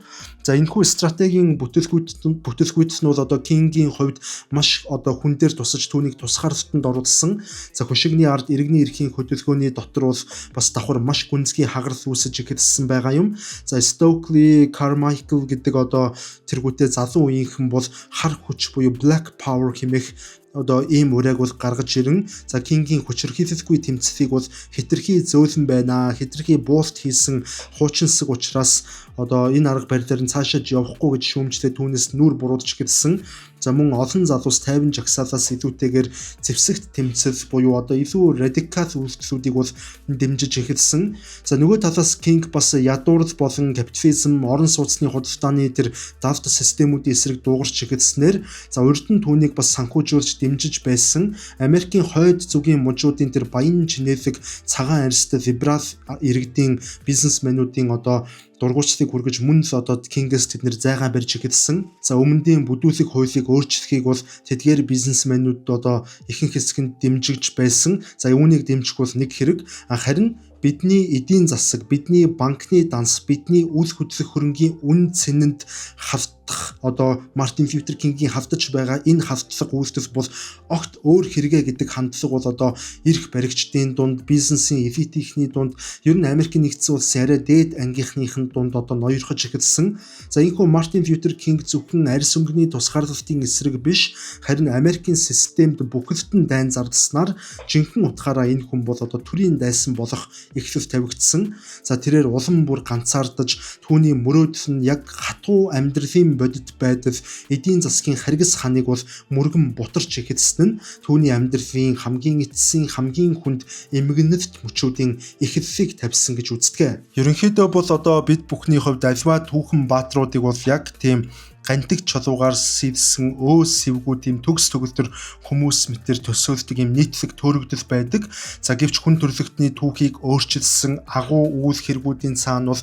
За энэхүү стратегийн бүтэлгүйт нь бол одоо Кингийн хувьд маш одоо хүн дээр тусаж түүнийг тусгаарлалтанд оруулсан. За хөшигний ард иргэний эрхийн хөдөлгөөний дотор бол бас давхар маш гүнзгий хагарал үүсэж эхэлсэн байгаа юм. За Stokely Carmichael гэдэг одоо тэргүүтээ залуу үеийнхэн бол хар хүч буюу Black Power хэмээх одоо ийм уриаг бол гаргаж ирэн за Кингийн хүчирхийлэлгүй тэмцлийг бол хэтэрхий зөөлөн байна, хэтэрхий буулт хийсэн хуучинсаг учраас одоо энэ арга барилаар нь цаашаа явахгүй гэж шүүмжлээ түүнээс нүур буруудж гэлсэн. За мөн олон залуус 50 жагсаалаас илүүтэйгээр зэвсэгт тэмцэл буюу одоо илүү радикал үйлдэлүүдийг бол дэмжиж эхэлсэн. За нөгөө талаас Кинг бас ядуурл болон капитализм, орон сууцны худалдааны тэр давт системүүдийн эсрэг дуугарч эхэлснээр за урд нь түүнийг бас санхүүжүүлж дэмжиж байсан Америкийн хойд зүгийн мужуудын тэр баян чинээлэг цагаан арьстай либерал иргэдийн бизнесмэнүүдийн одоо Дургуутслыг хүргэж мөн л одоо Кингээс тэд нэр зайгаан барьж эхэлсэн. За өмнөдийн бүдүүлэг хуулийг өөрчлөхийг бол тэдгээр бизнесмэнүүд одоо ихэнх хэсэг нь дэмжигж байсан. За үүнийг дэмжих бол нэг хэрэг. Харин бидний эдийн засаг, бидний банкны данс, бидний үл хөдлөх хөрөнгийн үн цэнэнд хавтах одоо Мартин Лютер Кингийн хавтаж байгаа энэ хавтлага үйлдэл бол огт өөр хэрэгэ гэдэг хандлага бол одоо эрх баригчдын дунд, бизнесийн элитийнхний дунд, ер нь Америкийн нэгдсэн улсын арай дээд ангийнхныхын дунд одоо ноёрхож эхэлсэн. За энэхүү Мартин Лютер Кинг зөвхөн арьс өнгөний тусгаарлалтын эсрэг биш, харин Америкийн системд бүхэлд нь дайн зарласнаар жинхэнэ утгаараа энэ хүн бол одоо төрийн дайсан болох эхлэл тавигдсан. За тэрээр улам бүр ганцаардаж түүний мөрөөдөл нь яг хатуу амьдралын бодит байдал эдийн засгийн харгас ханыг бол мөргөн бутарч эхэлсэн нь түүний амьдралын хамгийн эцсийн хамгийн хүнд эмгэнэлт мөчүүдийн эхлэлийг тавьсан гэж үздэг. Ерөнхийдөө бол одоо бид бүхний хувьд альва түүхэн бааtruудыг бол яг тийм гантик чулуугаар сэвсэн өө сэвгүү тийм төгс төгөлдөр хүмүүс мэтэр төсөөлдөг юм нийтлэг төөрөгдөл байдаг. За гэвч хүн төрөлхтний түүхийг өөрчилсөн агуу үйл хэрэгүүдийн цаана бол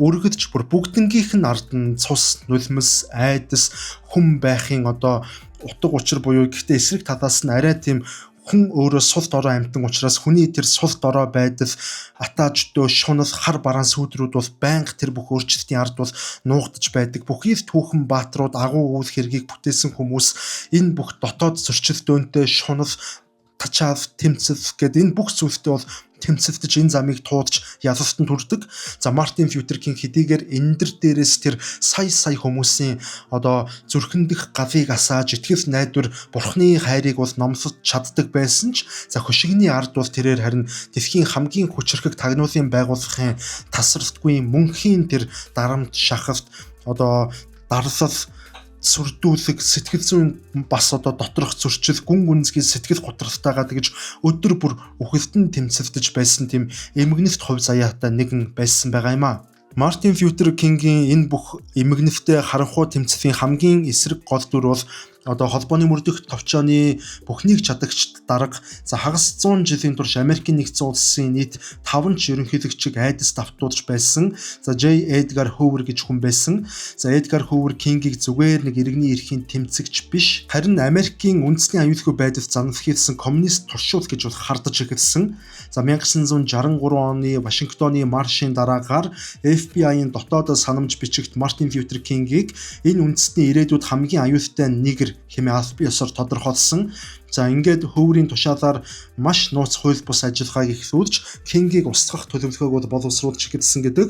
өргөдч бүр бүгднгийнх нь ард нь цус, нулимс, айдас, хүн байхын одоо утга учир буюу гэхдээ эсрэг талаас нь арай тийм хүн өөрөө сул дорой амьтан учраас хүний тэр сул дорой байдал, атаа ждөө, шунал, хар бараан сүүдрүүд бол байнга тэр бүх өөрчлөлтийн ард бол нуугдаж байдаг. Бүхий л түүхэн бааtruуд агуу үйл хэргийг бүтээсэн хүмүүс энэ бүх дотоод зөрчилдөөнтэй шунал, тачаал, тэмцэл гэдэг энэ бүх зүйлтэй бол тэмцэлдэж энэ замыг туудаж ялалтанд хүрдэг. За Мартин Лютер Кинг хэдийгээр эндэр дээрээс тэр сая сая хүмүүсийн одоо зүрхэндх галыг асааж итгэл найдвар бурхны хайрыг бол номлож чаддаг байсан ч за хөшигний ард бол тэрээр харин дэлхийн хамгийн хүчирхэг тагнуулын байгууллагын тасралтгүй мөнхийн тэр дарамт шахалт одоо дарлал сүрдүүлэг сэтгэл зүйн бас одоо доторх зөрчил гүн гүнзгий сэтгэл готролтойгоо тэгж өдөр бүр үхэлтэн тэмцэлдэж байсан тийм эмгэнэлт хувь заяатай нэгэн байсан байгаа юм а. Мартин Лютер Кингийн энэ бүх эмгэнэлттэй харанхуй тэмцлийн хамгийн эсрэг гол дүр бол одоо холбооны мөрдөх товчооны бүхнийг чадагч дарга за хагас 100 жилийн турш Америкийн нэгдсэн улсын нийт 5 ч ерөнхийлөгчийг айдас давтуулж байсан. За J. Edgar Hoover гэж хүн байсан. За Edgar Hoover King-ийг зүгээр нэг иргэний эрхийн тэмцэгч биш, харин Америкийн үндэсний аюулгүй байдалд занавхийлсан коммунист туршуул гэж бол хардаж эхэлсэн. За 1963 оны Вашингтоны маршийн дараагаар FBI-ийн дотоод санамж бичигт Мартин Лютер Кингийг энэ үндэсний ирээдүйд хамгийн аюултай нэгэр хэмээн аль биесээр тодорхойлсон. За ингээд Хөврийн тушаалаар маш нууц хууль бус ажиллагааг эхлүүлж Кингийг устгах төлөвлөгөөг бол боловсруулж эхэлсэн гэдэг.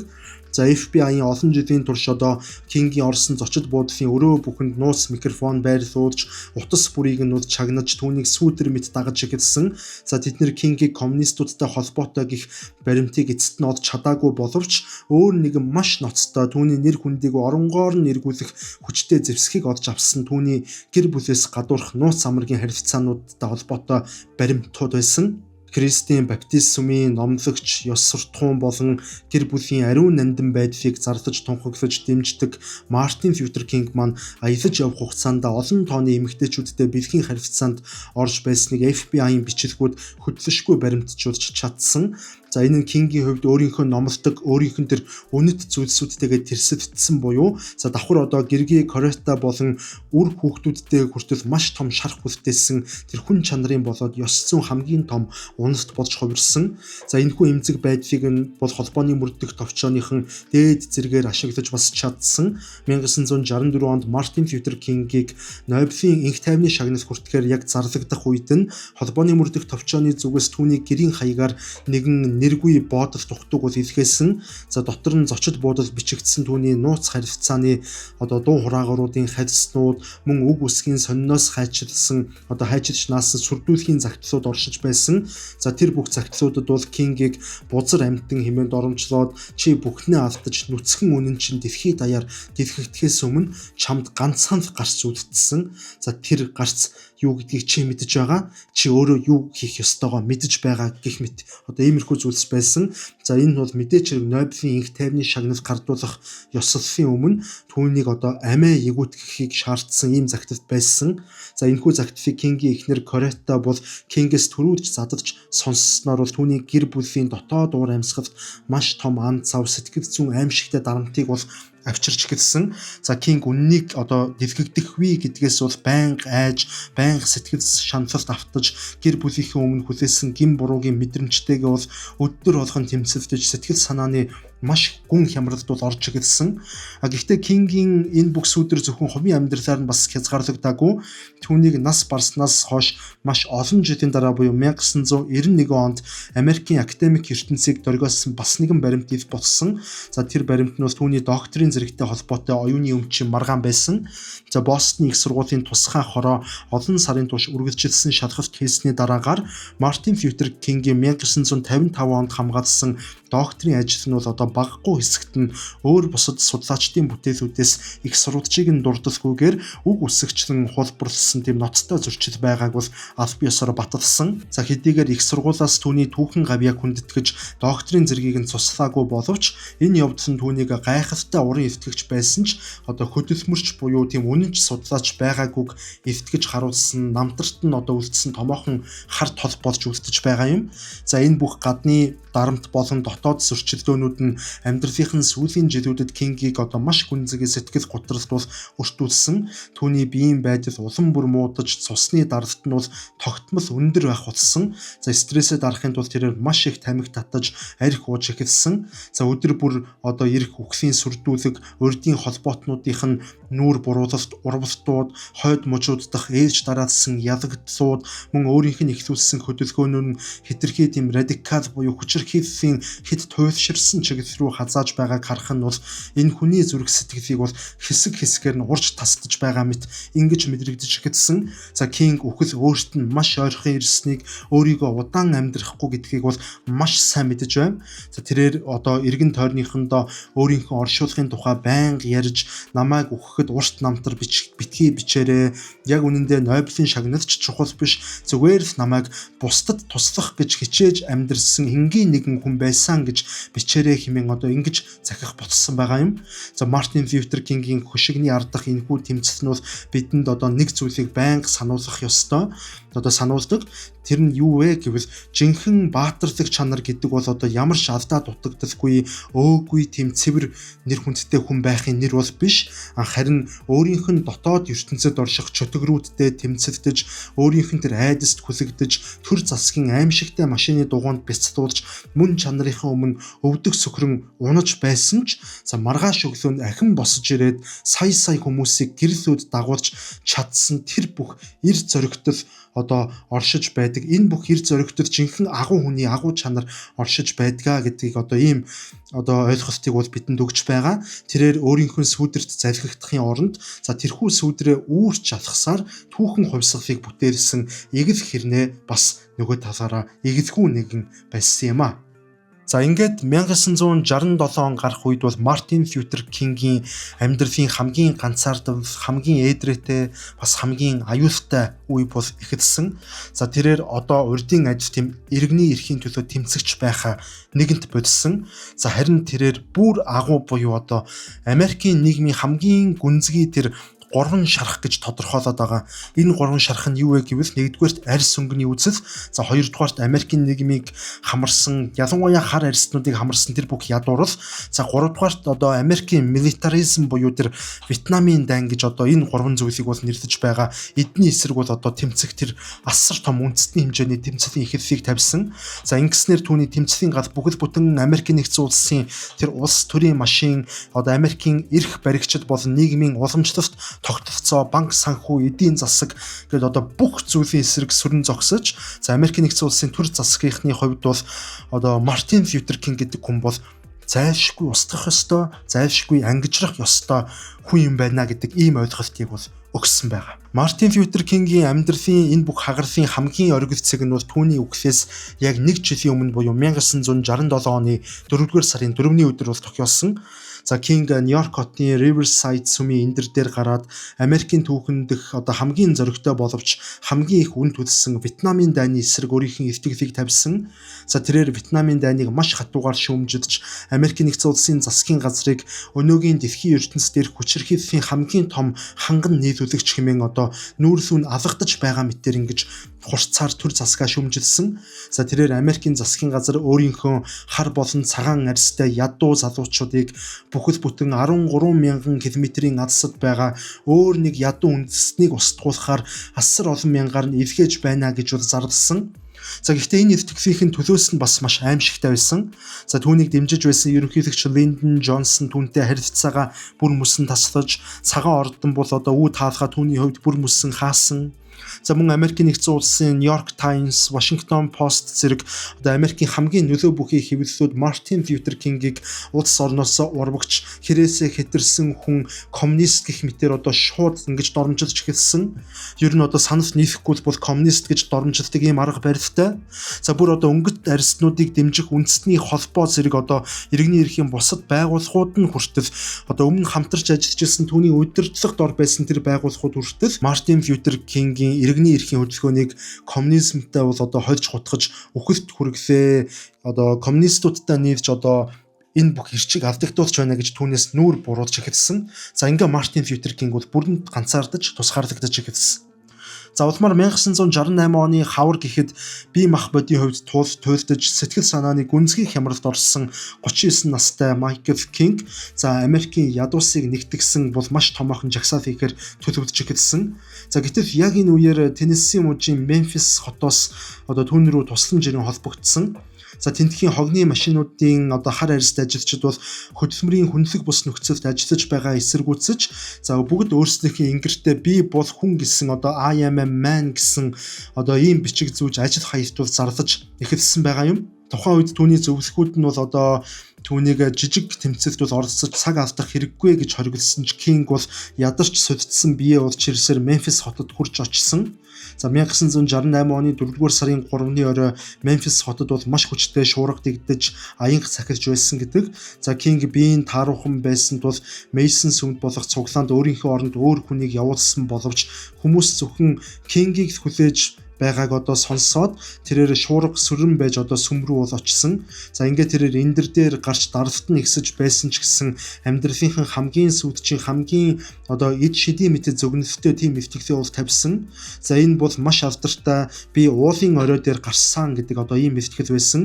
За FBI-ийн олон жилийн турш одоо Кингийн орсон зочид буудлын өрөө бүхэнд нууц микрофон байрлуулж утас бүрийг нь чагнаж түүнийг сүүдэр мэт дагаж эхэлсэн. За тэд нэр Кингийг коммунистуудтай холбоотой гих баримтыг эцэст нь олж чадаагүй боловч өөр нэгэн маш ноцтой түүний нэр хүндийг оронгоор нь эргүүлэх хүчтэй зэвсгийг олж авсан түүний гэр бүлээс гадуурх нууц амаргийн харилцаануудтай холбоотой баримтууд байсан. Христийн баптизмын номлогч, ёс суртахуун болон гэр бүлийн ариун нандин байдлыг зарлаж тунхаглаж дэмждэг Мартин Лютер Кинг маань аялаж явах хугацаанд олон тооны эмэгтэйчүүдтэй бэлгийн харилцаанд орж байсныг FBI-ийн бичлэгүүд хөдлөшгүй баримтжуулж чадсан. За энэ нь Кингийн хувьд өөрийнхөө номлодог, өөрийнх нь тэр үнэт зүйлсүүдтэйгээ тэрсэлдсэн буюу за давхар одоо Герги Корета болон үр хүүхдүүдтэй хүртэл маш том шарх үлдээсэн тэр хүн чанарын болоод ёс зүйн хамгийн том уналт болж хувирсан. За энэхүү эмзэг байдлыг нь бол холбооны мөрдөх товчооныхон дээд зэрэгээр ашиглаж бас чадсан. 1964 онд Мартин Лютер Кингийг Нобелийн энх тайвны шагнал хүртэхээр яг зарлагдах үед нь холбооны мөрдөх товчооны зүгээс түүний гэрийн хаягаар нэгэн нэргүй боодол тухтуг бол илгээсэн. За дотор нь зочид буудал бичигдсэн түүний нууц харилцааны одоо дуу хураагаруудын харьцнууд мөн үг үсгийн сониноос хайчилсан одоо хайчилж наасан сүрдүүлэхийн загтлууд оршиж байсан. За тэр бүх загтлуудад бол Кингийг бузар амьтан хэмээн доромжлоод чи бүхнээ алдаж нүцгэн үнэн чинь дэлхийд даяар дэлхэгдэхээс өмнө чамд ганцхан л гарц үлдсэн. За тэр гарц юу гэдгийг чи мэдэж байгаа. Чи өөрөө юу хийх ёстойгоо мэдэж байгаа гэх мэт одоо иймэрхүү зүйлс байсан. За, энэ бол мэдээч хэрэг Нобелийн энх тайвны шагнал гардуулах ёслолын өмнө түүнийг одоо амиа эгүүтгэхийг шаардсан ийм захидал байсан. За, энэхүү захидлыг Кингийн эхнэр Коретта бол Кингээс түрүүлж задарч сонссноор бол түүний гэр бүлийн дотоод уур амьсгалд маш том ан цав, сэтгэл зүйн аймшигтай дарамтыг бол авчирч эхэлсэн. За, Кинг үннийг одоо дэлгэгдэх вэ гэдгээс бол байнга айж, байнга сэтгэл шаналлд автаж, гэр бүлийнхээ өмнө хүлээсэн гэм буруугийн мэдрэмжтэйгээ бол өдөр болгон тэмцэлдэж, сэтгэл санааны маш гүн хямралд бол орж эхэлсэн. А гэхдээ Кингийн энэ бүх сүүдэр зөвхөн хувийн амьдралаар нь бас хязгаарлагдаагүй. Түүнийг нас барснаас хойш маш олон жилийн дараа буюу 1991 онд Америкийн академик ертөнцийг доргиосон бас нэгэн баримт ил болсон. За, тэр баримт нь бол түүний докторийн зэрэгтэй холбоотой оюуны өмчийн маргаан байсан. За, Бостны их сургуулийн тусгай хороо олон сарын турш үргэлжилсэн шалгалт хийсний дараагаар Мартин Лютер Кингийн 1955 онд хамгаалсан докторийн ажил нь бол одоо багагүй хэсэгт нь өөр бусад судлаачдын бүтээлүүдээс их сурвалжийг нь дурдалгүйгээр үг үсгчлэн хулбарласан тийм ноцтой зөрчил байгааг бол аль биесоор баталсан. За, хэдийгээр их сургуулиас түүний түүхэн гавьяаг хүндэтгэж докторийн зэргийг нь цуслаагүй боловч энэ явдал нь түүнийг гайхалтай уран илтгэгч байсан ч одоо хөдөлмөрч буюу тийм үнэнч судлаач байгаагүйг илтгэж харуулсан, намтарт нь одоо үлдсэн томоохон хар тол болж үлдэж байгаа юм. За, энэ бүх гадны дарамт болон дотоод зөрчилдөөнүүд нь амьдралынх нь сүүлийн жилүүдэд Кингийг одоо маш гүнзгий сэтгэл готролд бол өртүүлсэн. Түүний биеийн байдал улам бүр муудаж, цусны даралт нь бол тогтмол өндөр байх болсон. За, стрессээ дарахын тулд тэрээр маш их тамхи татаж, архи ууж эхэлсэн. За, өдөр бүр одоо ирэх үхлийн сүрдүүлэг, урдийн холбоотнуудынх нь нүүр буруулалт, урвалтууд, хойд мужууд дахь ээлж дараалсан ялагдлууд, мөн өөрийнх нь эхлүүлсэн хөдөлгөөнүүд нь хэтэрхий тийм радикал буюу хүчирхийллийн хэд туйлширсан чиглэл рүү хазааж байгааг харах нь бол энэ хүний зүрх сэтгэлийг бол хэсэг хэсгээр нь урж тасдаж байгаа мэт ингэж мэдрэгдэж эхэлсэн. За, Кинг үхэл өөрт нь маш ойрхон ирснийг, өөрийгөө удаан амьдрахгүй гэдгийг бол маш сайн мэдэж байна. За, тэрээр одоо эргэн тойрныхондоо өөрийнхөө оршуулгын тухай байнга ярьж, намайг үхэхэд урт намтар битгий бичээрэй. Яг үнэндээ Нобелийн шагналч чухал биш. Зүгээр л намайг бусдад туслах гэж хичээж амьдрсан энгийн нэгэн хүн байсан гэж бичээрэй хэмээн одоо ингэж захих болсон байгаа юм. За, Мартин Лютер Кингийн хөшигний ардах энэхүү тэмцэл нь бол бидэнд одоо нэг зүйлийг байнга сануулгах ёстой. Одоо сануулдаг. Тэр нь юу вэ гэвэл жинхэнэ баатарлаг чанар гэдэг бол одоо ямар ч алдаа дутагдaltaгүй, өөгүй тийм цэвэр нэр хүндтэй хүн байхын нэр бол биш. Харин өөрийнх нь дотоод ертөнцид орших чөтгөрүүдтэй тэмцэлдэж, өөрийнх нь тэр айдаст хүлэгдэж, төр засгийн аимшигтай машины дугуйнд бяцлуулж, мөн чанарынхаа өмнө өвдөг сөхрөн унаж байсан ч за маргааш өглөө нь ахин босож ирээд сая сая хүмүүсийг гэрлүүд дагуулж чадсан тэр бүх эр зоригтол одоо оршиж байдаг. Энэ бүх эр зоригтол жинхэнэ агуу хүний агуу чанар оршиж байдгаа гэдгийг одоо ийм одоо ойлголтыг бол бидэнд өгч байгаа. Тэрээр өөрийнхөө сүүдэрт залхигдахын оронд за тэрхүү сүүдрээ үүрч алхасаар түүхэн хувьсгалыг бүтээлсэн эгэл хэрнээ бас нөгөө талаараа эгэлгүй нэгэн байсан юм а. За, ингээд 1967 он гарах үед бол Мартин Лютер Кингийн амьдралын хамгийн ганцаардвал, хамгийн ээдрээтэй, бас хамгийн аюултай үе бол эхэлсэн. За, тэрээр одоо урдын ажил тэм иргэний эрхийн төлөө тэмцэгч байхаа нэгэнт бодсон. За, харин тэрээр бүр агуу буюу одоо Америкийн нийгмийн хамгийн гүнзгий тэр гурван шарх гэж тодорхойлоод байгаа. Энэ гурван шарх нь юу вэ гэвэл нэгдүгээрт арьс өнгөний үзэл, за хоёрдугаарт Америкийн нийгмийг хамарсан, ялангуяа хар арьснуудыг хамарсан тэр бүх ядуурл, за гуравдугаарт одоо Америкийн милитаризм буюу тэр Вьетнамын дайн гэж одоо энэ гурван зүйлийг бол нэрлэж байгаа. Эдний эсрэг бол одоо тэмцэх тэр асар том үндэсний хэмжээний тэмцлийн эхлэлийг тавьсан. За, ингэснээр түүний тэмцлийн гал бүхэл бүтэн Америкийн нэгдсэн улсын тэр улс төрийн машин, одоо Америкийн эрх баригчид болон нийгмийн уламжлалт тогтолцоо, банк санхүү, эдийн засаг гээд одоо бүх зүйлийн эсрэг сүрэн зогсож, за Америкийн нэгдсэн улсын төр засгийнхны хувьд бол одоо Мартин Лютер Кинг гэдэг хүн бол зайлшгүй устгах ёстой, зайлшгүй ангижрах ёстой хүн юм байна гэдэг ийм ойлголтыг бол өгсөн байгаа. Мартин Лютер Кингийн амьдралын энэ бүх хагарлын хамгийн оргил цэг нь бол түүний үхлээс яг нэг жилийн өмнө буюу 1967 оны 4-р сарын 4-ний өдөр бол тохиолсон. За, Кинг Нью-Йорк хотын Riverside сүмийн эндэр дээр гараад Америкийн түүхэн дэх одоо хамгийн зоригтой боловч хамгийн их үн төлсөн Вьетнамын дайны эсрэг өөрийнхөө илтгэлийг тавьсан. За, тэрээр Вьетнамын дайныг маш хатуугаар шүүмжилж, Америкийн Нэгдсэн Улсын засгийн газрыг өнөөгийн дэлхийн ертөнц дээрх хүчирхийллийн хамгийн том ханган нийлүүлэгч хэмээн одоо нүүрс үн алгадаж байгаа мэтээр ингэж хурцаар төр засгаа шүүмжилсэн. За, тэрээр Америкийн засгийн газар өөрийнхөө хар болон цагаан арьстай ядуу залуучуудыг бүхэл бүтэн 13 мянган километрийн алсад байгаа өөр нэг ядуу үндэстнийг устгуулахаар асар олон мянгаар нь илгээж байна гэж бол зарласан. За, гэхдээ энэ илтгэлийнх нь төлөөс нь бас маш аимшигтай байсан. За, түүнийг дэмжиж байсан ерөнхийлөгч Линдон Джонсон түүнтэй харилцаагаа бүр мөсөн таслаж, Цагаан ордон бол одоо үү таалгаа түүний хувьд бүр мөсөн хаасан. За, мөн Америкийн Нэгдсэн Улсын Нью-Йорк Times, Washington Post зэрэг одоо Америкийн хамгийн нөлөө бүхий хэвлэлүүд Мартин Лютер Кингийг улс орноос урвагч, хэрээсээ хэтэрсэн хүн, коммунист гэх мэтээр одоо шууд ингэж доромжилж эхэлсэн. Ер нь одоо санал нийлэхгүй бол коммунист гэж доромжилдог ийм арга барилтай. За, бүр одоо өнгөт арьснуудыг дэмжих үндэсний холбоо зэрэг одоо иргэний эрхийн бусад байгууллагууд нь хүртэл, одоо өмнө хамтарч ажиллаж байсан, түүний удирдлага дор байсан тэр байгууллагууд хүртэл Мартин Лютер Кингийн иргэний эрхийн хөдөлгөөнийг коммунизмтай бол одоо хольж хутгаж үхэлд хүргэлээ. Одоо коммунистуудтай нийлж одоо энэ бүх эрчийг алдагдуулж байна гэж түүнээс нүүр буруутж эхэлсэн. За, ингээ Мартин Лютер Кинг бол бүрэн ганцаардаж, тусгаарлагдаж эхэлсэн. За, улмаар 1968 оны хавар гэхэд бие мах бодийн хувьд туул туйлдаж, сэтгэл санааны гүнзгий хямралд орсон 39 настай Майкл Кинг, за, Америкийн ядуусыг нэгтгсэн бол маш томоохон жагсаал хийхээр төлөвлөж эхэлсэн. За, гэтэл яг энэ үеэр Теннесси мужийн Мемфис хотоос одоо түүн рүү тусламж ирэн холбогдсон. За, тэндхийн хогны машинуудын одоо хар арьстай ажилчид бол хөдөлмөрийн хүндлэг бус нөхцөлд ажиллаж байгаа эсэргүүцэж, за, бүгд өөрсдийнхээ ингэртээ би бол хүн гэсэн, одоо "I am a man" гэсэн одоо ийм бичиг зүүж, ажил хаялтуул зарлаж эхэлсэн байгаа юм. Тухайн үед түүний зөвлөхүүд нь бол одоо түүнийг жижиг тэмцэлд бол оролцож цаг алдах хэрэггүй гэж хориглосон ч Кинг бол ядарч суддсан бие бол чирсээр Мемфис хотод хүрч очсон. За, 1968 оны 4-р сарын 3-ны орой Мемфис хотод бол маш хүчтэй шуурга дэгдэж, аянга сахилж байсан гэдэг. За, Кинг биеийн тааруухан байсан тул Мейсон сүмд болох цуглаанд өөрийнхөө оронд өөр хүнийг явуулсан боловч хүмүүс зөвхөн Кингийг хүлээж байгааг одоо сонсоод, тэрээр шуурга сүрэн байж одоо сүм рүү бол очсон. За, ингээд тэрээр эндэр дээр гарч даралт нь ихсэж байсан ч гэсэн амьдралынхын хамгийн сүйдчийн хамгийн одоо эд шидийн мэт зөгнөлттэй тийм илтгэлээ бол тавьсан. За, энэ бол маш алдартай "Би уулын орой дээр гарсан" гэдэг одоо ийм илтгэл байсан.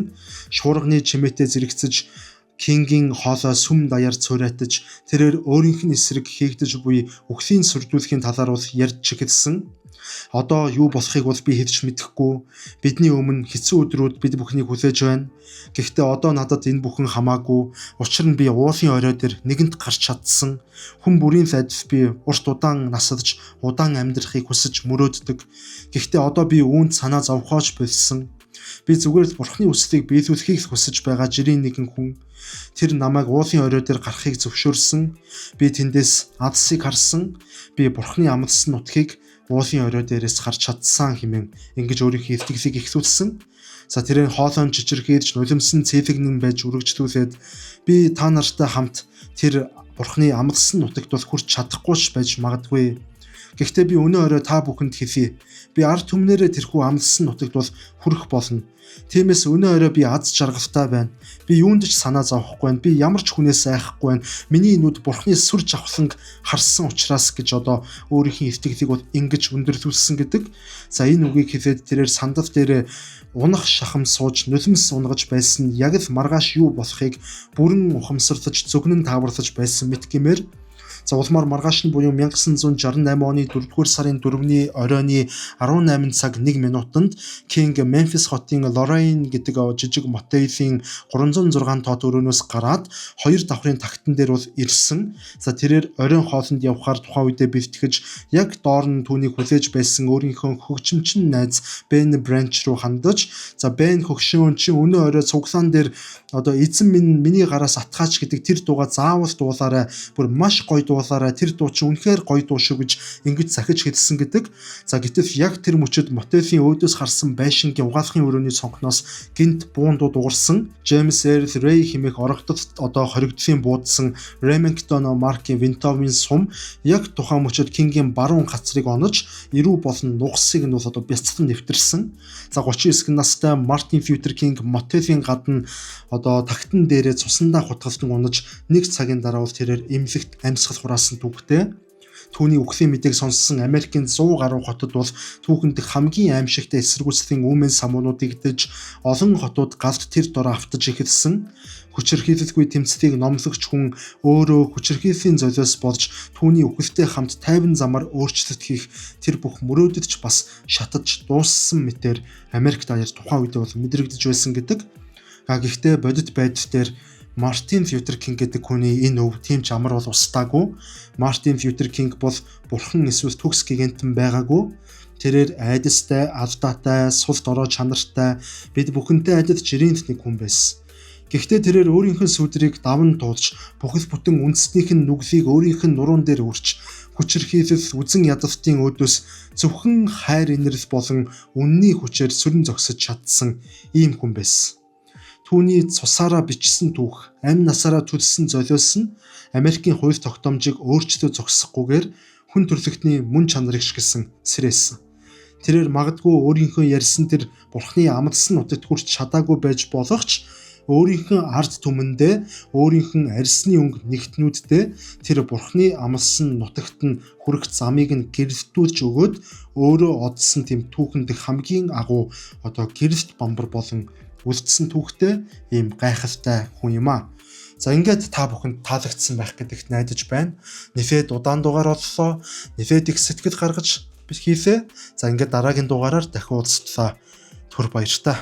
Шуурганы чимээтэй зэрэгцэж, Кингийн хоолой сүм даяар цуурайтаж, тэрээр өөрийнх нь эсрэг хийгдэж буй үхлийн сүрдүүлэхийн талаар бол ярьж эхэлсэн. "Одоо юу болохыг бол би хэлж мэдэхгүй. Бидний өмнө хэцүү өдрүүд бид бүхнийг хүлээж байна. Гэхдээ одоо надад энэ бүхэн хамаагүй. Учир нь би уулын орой дээр нэгэнт гарч чадсан. Хүн бүрийн л адил би урт удаан насалж, удаан амьдрахыг хүсэж мөрөөддөг. Гэхдээ одоо би үүнд санаа зовхоо ч больсон. Би зүгээр л Бурхны хүслийг биелүүлэхийг л хүсэж байгаа жирийн нэгэн хүн. Тэр намайг уулын орой дээр гарахыг зөвшөөрсөн. Би тэндээс адсыг харсан. Би Бурхны амласан нутгийг уулын орой дээрээс харж чадсан" хэмээн ингэж өөрийнхөө илтгэлийг эхлүүлсэн. За, тэрээр хоолойн чичирхийлж, нулимсан цэлэгнэн байж үргэлжлүүлээд, "Би та нартай хамт тэр Бурхны амласан нутагт бол хүрч чадахгүй ч байж магадгүй. Гэхдээ би өнөө орой та бүхэнд хэлье. Би ард түмнээрээ тэрхүү амласан нутагт бол хүрэх болно. Тиймээс өнөө орой би аз жаргалтай байна. Би юунд ч санаа зовхгүй байна. Би ямар ч хүнээс айхгүй байна. Миний нүд Бурхны сүр жавхланг харсан учраас" гэж одоо өөрийнхөө илтгэлийг бол ингэж өндөрлүүлсэн гэдэг. За, энэ үгийг хэлээд тэрээр сандал дээр унах шахам сууж, нулимс унгаж байсан нь яг л маргааш юу болохыг бүрэн ухамсарлаж, зөгнөн тааварлаж байсан мэт гэмээр. За, улмаар маргааш нь буюу 1968 оны 4-р сарын 4-ний оройны 18 цаг 1 минутанд Кинг Мемфис хотын Лорейн гэдэг жижиг мотелийн 306 тоод өрөөнөөс гараад хоёр давхрын тагтан дээр бол ирсэн. За, тэрээр оройн хоолнд явхаар тухайн үедээ бэлтгэж, яг доор нь түүнийг хүлээж байсан өөрийнхөө хөгжимчин найз Бен Бранч руу хандаж, "За, Бен хөгшөөн, чи өнөө орой цуглаан дээр одоо "Эзэн минь миний гараас атгаач" гэдэг тэр дууга заавал дуулаарай. Бүр маш гоё дуулаарай. явуулаарай. Тэр дуу чи үнэхээр гоё дуу шүү гэж ингэж захиж хэлсэн гэдэг. За гэтэл яг тэр мөчөд мотелийн өөдөөс харсан байшингийн угаалгын өрөөний цонхноос гинт буун дуу дуугарсан. James Earl Ray хэмээх орогдол одоо хоригдлын буудсан Remington маркийн винтовын сум яг тухайн мөчөд Кингийн баруун хацрыг онож эрүү болон нугасыг нь бол одоо бяцлан нэвтэрсэн. За 39 настай Мартин Лютер Кинг мотелийн гадна одоо тагтан дээрээ цусандаа хутгалдан унаж нэг цагийн дараа бол тэрээр эмнэлэгт амьсгал хураасан түүхтэй. Түүний үхлийн мэдээг сонссон Америкийн 100 гаруй хотод бол түүхэнд хамгийн аимшигтай эсэргүүцлийн үүмэн самуунууд игдэж олон хотууд галт тэр дороо автаж эхэлсэн. Хүчирхийлэлгүй тэмцлийг номлогч хүн өөрөө хүчирхийллийн золиос болж түүний үхэлтэй хамт тайван замаар өөрчлөлт хийх тэр бүх мөрөөдөд ч бас шатаж дууссан мэтээр Америк даяар тухайн үед бол мэдрэгдэж байсан гэдэг. Гэхдээ бодит байдал дээр Мартин Лютер Кинг гэдэг хүний энэ өв тийм ч амар бол устдаагүй. Мартин Лютер Кинг бол бурхан эсвэл төгс гигантэн байгаагүй. Тэрээр айдастай, алдаатай, сул дорой чанартай бид бүхэнтэй адил жирийн нэг хүн байсан. Гэхдээ тэрээр өөрийнх нь сүдрийг даван туулж, бүхэл бүтэн үндэснийх нь нүглийг өөрийнх нь нуруун дээр үрч, хүчирхийлэл, үзэн ядалтын өөдөөс зөвхөн хайр инэрл болон үнний хүчээр сүрэн зогсож чадсан ийм хүн байсан. Түүний цусаараа бичсэн түүх, амь насаараа төлсөн золиос нь Америкийн хууль тогтоомжийг өөрчлөө зогсохгүйгээр хүн төрөлхтний мөн чанарыг шигсэн сэрээсэн. Тэрээр магадгүй өөрийнхөө ярьсан тэр бурхны амласан нутагт хүрч чадаагүй байж болох ч өөрийнхөө ард түмэндээ өөрийнх нь арьсны өнгө нэгтнүүддээ тэр бурхны амласан нутагт нь хүрэх замыг нь гэрэлтүүлж өгөөд өөрөө одсон тийм түүхэнд хамгийн агуу одоо гэрэлт бамбар болон үлдсэн түүхтэй ийм гайхалтай хүн юм аа. За ингээд та бүхэнд таалагдсан байх гэдэгт найдаж байна. Нэлээд удаан дугаар боллоо. Нэлээд их сэтгэл гаргаж хийлээ. За ингээд дараагийн дугаараар дахин уулзлаа. Түр баяртай.